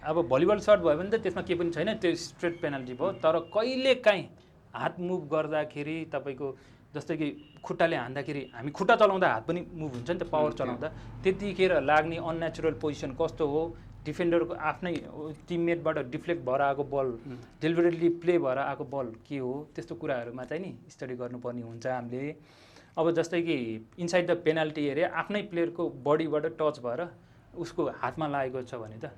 अब भलिबल सट भयो भने त त्यसमा केही पनि छैन, त्यो स्ट्रेट पेनाल्टी भयो। तर कहिलेकाहीँ हात मुभ गर्दाखेरि तपाईँको जस्तै कि खुट्टाले हान्दाखेरि हामी खुट्टा चलाउँदा हात पनि मुभ हुन्छ नि त, पावर चलाउँदा, त्यतिखेर लाग्ने अननेचुरल पोजिसन कस्तो हो, डिफेन्डरको आफ्नै टिममेटबाट डिफ्लेक्ट भएर आएको बल, डेलिबरेटली प्ले भएर आएको बल के हो, त्यस्तो कुराहरूमा चाहिँ नि स्टडी गर्नुपर्ने हुन्छ हामीले। अब जस्तै कि इनसाइड द पेनाल्टी एरिया आफ्नै प्लेयरको बडीबाट टच भएर उसको हातमा लागेको छ भने त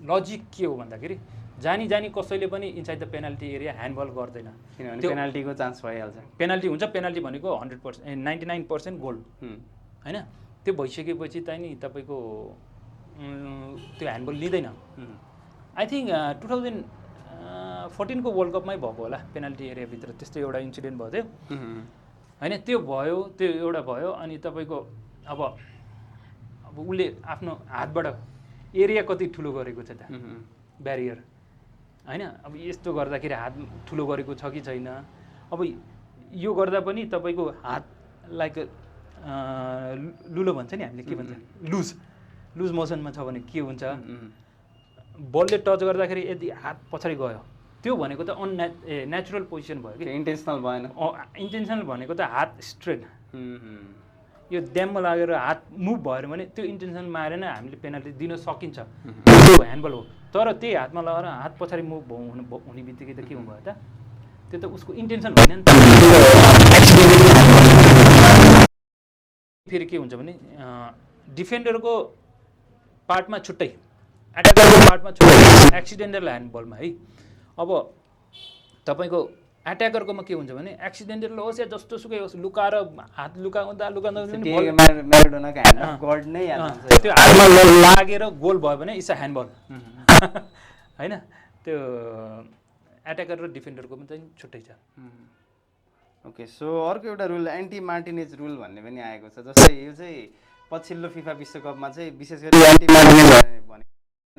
लजिक के हो भन्दाखेरि जानी कसैले पनि inside the penalty area handball गर्दैन, किनभने पेनाल्टीको चान्स भइहाल्छ। पेनाल्टी हुन्छ, पेनाल्टी भनेको 100% 99% गोल होइन, त्यो भइसकेपछि चाहिँ नि तपाईँको त्यो ह्यान्डबल लिँदैन। आई थिङ्क 2014 को वर्ल्ड कपमै भएको होला, पेनाल्टी एरियाभित्र त्यस्तो एउटा इन्सिडेन्ट भयो थियो होइन, त्यो एउटा भयो। अनि तपाईँको अब उसले आफ्नो हातबाट एरिया कति ठुलो गरेको छ त ब्यारियर होइन, अब यस्तो गर्दाखेरि हात ठुलो गरेको छ कि छैन। अब यो गर्दा पनि तपाईँको हात लाइक लुलो भन्छ नि हामीले, के भन्छ लुज मोसनमा छ भने के हुन्छ, बलले टच गर्दाखेरि यदि हात पछाडि गयो त्यो भनेको त नेचुरल पोजिसन भयो कि इन्टेन्सनल भएन। इन्टेन्सनल भनेको त हात स्ट्रेट, यो ड्याममा लागेर हात मुभ भयो भने त्यो इन्टेन्सन मारेर हामीले पेनाल्टी दिन सकिन्छ, त्यो ह्यान्डबल हो। तर त्यही हातमा लगाएर हात पछाडि मुभ हुने बित्तिकै त के हुनुभयो त, त्यो त उसको इन्टेन्सन होइन नि त। फेरि के हुन्छ भने डिफेन्डरको पार्टमा छुट्टै, एट्याकरको पार्टमा छुट्टै एक्सिडेन्टल ह्यान्डबलमा है। अब तपाईँको एट्याकरमा के हुन्छ भने एक्सिडेन्टल होस् या जस्तो सुकै होस्, लुकाएर हात लुकाउँदा त्यो हातमा लागेर गोल भयो भने इट्स अ ह्यान्डबल होइन। त्यो एट्याकर र डिफेन्डरको पनि चाहिँ छुट्टै छ। ओके, सो अर्को एउटा रुल एन्टी मार्टिनेज रुल भन्ने पनि आएको छ, जस्तै यो चाहिँ पछिल्लो फिफा विश्वकपमा चाहिँ विशेष गरी एन्टी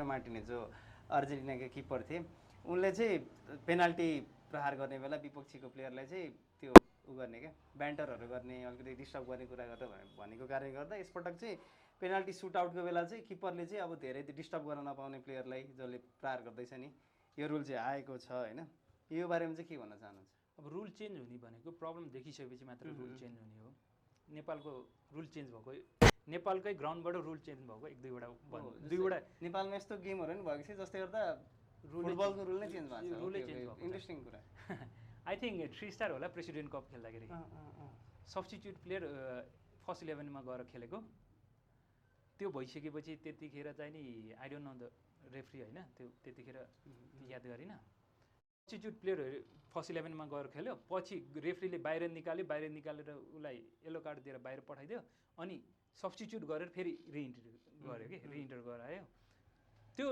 मार्टिनेज जो अर्जेन्टिनाका किपर थिए, उनले चाहिँ पेनाल्टी प्रहार गर्ने बेला विपक्षीको प्लेयरलाई चाहिँ त्यो गर्ने क्या ब्यान्टरहरू गर्ने, अलिकति डिस्टर्ब गर्ने कुरा गरेर भनेको कारणले गर्दा यसपटक चाहिँ पेनाल्टी सुटआउटको बेला चाहिँ किपरले चाहिँ अब धेरै डिस्टर्ब गर्न नपाउने प्लेयरलाई जसले प्रहार गर्दैछ नि यो रुल चाहिँ आएको छ होइन यो बारेमा चाहिँ के भन्न चाहनुहुन्छ? अब रुल चेन्ज हुने भनेको प्रब्लम देखिसकेपछि मात्र रुल चेन्ज हुने हो। नेपालको रुल चेन्ज भएको नेपालकै ग्राउन्डबाट रुल चेन्ज भएको एक दुईवटा नेपालमा यस्तो गेमहरू नि भएको थियो जसले गर्दा फुटबलको रुल नै चेन्ज भएको छ। रुलै चेन्ज भएको इन्ट्रेस्टिङ कुरा। आई थिङ्क 3 स्टार होला प्रेसिडेन्ट कप खेल्दाखेरि सब्स्टिट्युट प्लेयर फर्स्ट 11मा गएर खेलेको त्यो भइसकेपछि त्यतिखेर चाहिँ नि I don't know the referee होइन त्यो त्यतिखेर याद गरिनँ। सब्स्टिट्युट प्लेयरहरू फर्स्ट 11मा गएर खेल्यो पछि रेफ्रीले बाहिर निकालेर उसलाई येलो कार्ड दिएर बाहिर पठाइदियो अनि सब्स्टिट्युट गरेर फेरि रिइन्टर गऱ्यो कि रिइन्टर गरायो। त्यो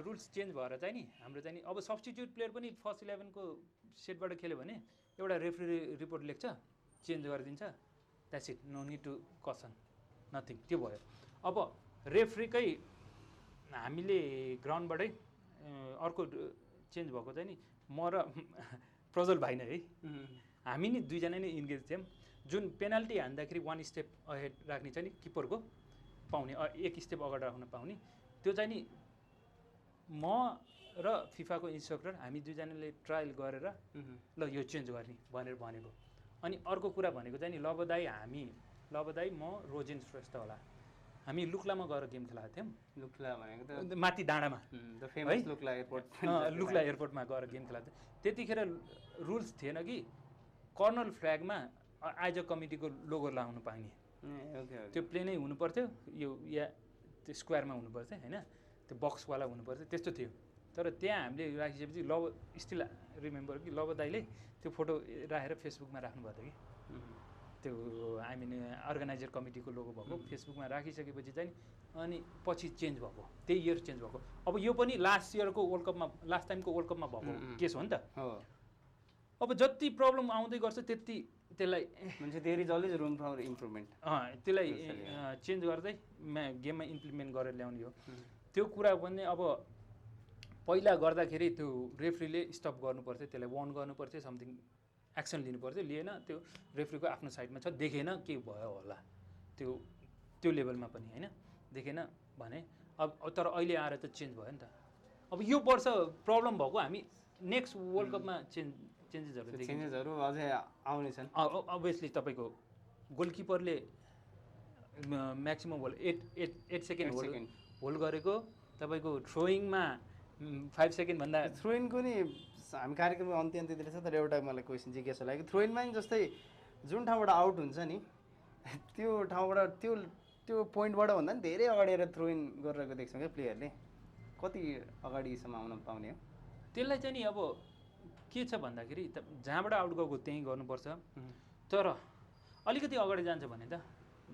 रुल्स चेन्ज भएर चाहिँ नि हाम्रो चाहिँ नि अब सब्स्टिट्युट प्लेयर पनि फर्स्ट 11को सेटबाट खेल्यो भने एउटा रेफ्री रिपोर्ट लेख्छ चेन्ज गरिदिन्छ that's it no need to कसन नथिङ त्यो भयो। अब रेफ्रीकै हामीले ग्राउन्डबाटै अर्को चेन्ज भएको चाहिँ नि म र प्रज्वल भाइ नै है हामी नि दुईजना नै इन्गेज थियौँ। जुन पेनाल्टी हान्दाखेरि 1 स्टेप अहेड राख्ने चाहिँ नि किपरको पाउने 1 स्टेप अगाडि राख्न पाउने त्यो चाहिँ नि म र फिफाको इन्स्ट्रक्टर हामी दुईजनाले ट्रायल गरेर ल यो चेन्ज गर्ने भनेर भनेको। अनि अर्को कुरा भनेको चाहिँ नि लबदाई म रोजेन श्रेष्ठ होला हामी लुक्लामा गएर गेम खेलाएको थियौँ। लुक्ला भनेको त माथि डाँडामा लुक्ला एयरपोर्ट लुक्ला एयरपोर्टमा गएर गेम खेलाएको थियौँ। त्यतिखेर रुल्स थिएन कि कर्नल फ्ल्यागमा आयोजक कमिटीको लोगो लगाउनु पाइने त्यो प्लेनै हुनुपर्थ्यो यो या त्यो स्क्वायरमा हुनुपर्थ्यो होइन त्यो बक्सवाला हुनुपर्थ्यो त्यस्तो थियो। तर त्यहाँ हामीले राखिसकेपछि स्टिल रिमेम्बर कि लबदाईले त्यो फोटो राखेर फेसबुकमा राख्नुभएको थियो कि त्यो आई मिन अर्गनाइजर कमिटीको लोगो भएको फेसबुकमा राखिसकेपछि चाहिँ अनि पछि चेन्ज भएको त्यही इयर चेन्ज भएको। अब यो पनि लास्ट टाइमको वर्ल्ड कपमा भएको केस हो नि त। अब जति प्रब्लम आउँदै गर्छ त्यति त्यसलाई there is always room for improvement त्यसलाई चेन्ज गर्दै गेममा इम्प्लिमेन्ट गरेर ल्याउने हो। त्यो कुरा पनि अब पहिला गर्दाखेरि त्यो रेफ्रीले स्टप गर्नुपर्थ्यो त्यसलाई वार्न गर्नुपर्थ्यो समथिङ एक्सन लिनुपर्थ्यो लिएन त्यो रेफ्रीको आफ्नो साइडमा छ देखेन के भयो होला त्यो लेभलमा पनि होइन देखेन भने अब तर अहिले आएर त चेन्ज भयो नि त। अब यो वर्ष प्रब्लम भएको हामी नेक्स्ट वर्ल्ड कपमा चेन्जेसहरू अझै आउने छन्। अभियसली तपाईँको गोलकिपरले म्याक्सिमम होल 8 सेकेन्ड होल्ड गरेको तपाईँको थ्रोइङमा 5 सेकेन्डभन्दा थ्रोइनको नि हामी कार्यक्रममा अन्त्यतिर छ तर एउटा मलाई क्वेसन जिज्ञासा लाग्यो थ्रोइनमा नि जस्तै जुन ठाउँबाट आउट हुन्छ नि त्यो ठाउँबाट त्यो पोइन्टबाट भन्दा नि धेरै अगाडि आएर थ्रोइन गरिरहेको देख्छौँ क्या प्लेयरले कति अगाडिसम्म आउन पाउने हो त्यसलाई चाहिँ नि अब के छ भन्दाखेरि जहाँबाट आउट गएको त्यहीँ गर्नुपर्छ तर अलिकति अगाडि जान्छ भने त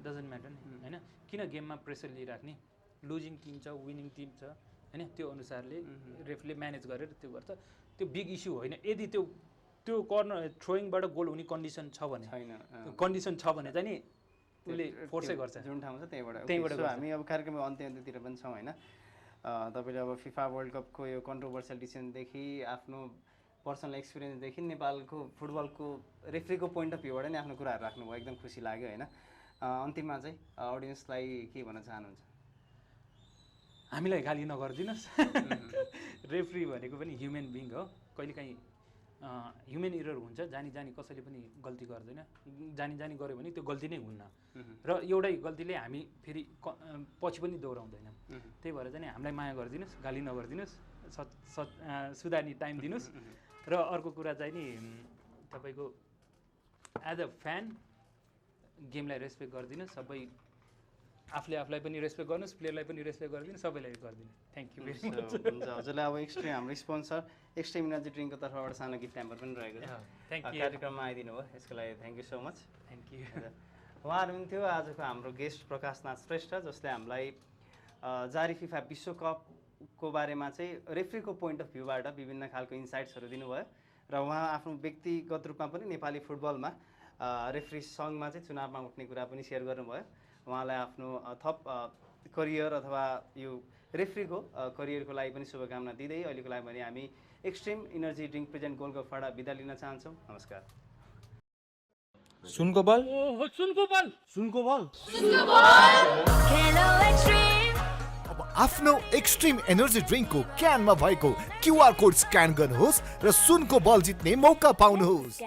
डजन्ट म्याटर नि होइन किन गेममा प्रेसर लिइराख्ने लुजिङ टिम छ विनिङ टिम छ होइन त्यो अनुसारले रेफले म्यानेज गरेर त्यो गर्छ त्यो बिग इस्यु होइन। यदि त्यो कर्नर थ्रोइङबाट गोल हुने कन्डिसन छ भने कन्डिसन छ भने चाहिँ नि उसले फोर्सै गर्छ जुन ठाउँमा छ त्यहीँबाट हामी अब कार्यक्रमको अन्त्यतिर पनि छौँ होइन। तपाईँले अब फिफा वर्ल्ड कपको यो कन्ट्रोभर्सियल डिसिजनदेखि आफ्नो पर्सनल एक्सपिरियन्सदेखि नेपालको फुटबलको रेफ्रीको पोइन्ट अफ भ्यूबाट नै आफ्नो कुराहरू राख्नुभयो एकदम खुसी लाग्यो होइन। अन्तिममा चाहिँ अडियन्सलाई के भन्न चाहनुहुन्छ? हामीलाई गाली नगरिदिनुहोस् रेफ्री भनेको पनि ह्युमन बिङ हो कहिलेकाहीँ ह्युमन इरर हुन्छ जानी कसैले पनि गल्ती गर्दैन जानी गऱ्यो भने त्यो गल्ती नै हुन्न र एउटै गल्तीले हामी फेरि पछि पनि दोहोऱ्याउँदैनौँ। त्यही भएर चाहिँ हामीलाई माया गरिदिनुहोस् गाली नगरिदिनुहोस् सुधार्ने टाइम दिनुहोस् र अर्को कुरा चाहिँ नि तपाईँको एज अ फ्यान गेमलाई रेस्पेक्ट गरिदिनुहोस् सबै आफूलाई पनि रेस्पेक्ट गर्नुहोस् प्लेयरलाई पनि रेस्पेक्ट गरिदिनु सबैलाई गरिदिनु थ्याङ्क यू भेरी मच। हजुरलाई अब एक्सट्रिम हाम्रो स्पोन्सर एक्सट्रिम इनर्जी ड्रिङ्कको तर्फबाट सानो गिफ्ट ह्याम्पर पनि रहेको छ थ्याङ्क यू कार्यक्रममा आइदिनु भयो यसको लागि thank you so much. Thank you. उहाँहरू पनि थियो आजको हाम्रो गेस्ट प्रकाशनाथ श्रेष्ठ जसले हामीलाई जारी फिफा विश्वकपको बारेमा चाहिँ रेफ्रीको पोइन्ट अफ भ्यूबाट विभिन्न खालको इन्साइट्सहरू दिनुभयो र उहाँ आफ्नो व्यक्तिगत रूपमा पनि नेपाली फुटबलमा रेफ्री सङ्घमा चाहिँ चुनावमा उठ्ने कुरा पनि सेयर गर्नुभयो। उहाँलाई आफ्नो थप करियर अथवा यो रेफ्रीको करियरको लागि पनि शुभकामना दिँदै अहिलेको लागि भने हामी एक्सट्रिम इनर्जी ड्रिङ्क प्रेजेन्ट गोल्डकपबाट बिदा लिन चाहन्छौँ। नमस्कार। सुनको बल सुनको बल खेलो आफ्नो एक्सट्रिम एनर्जी ड्रिङ्कको क्यानमा भएको क्युआर कोड स्क्यान गर्नुहोस् र सुनको बल जित्ने मौका पाउनुहोस्।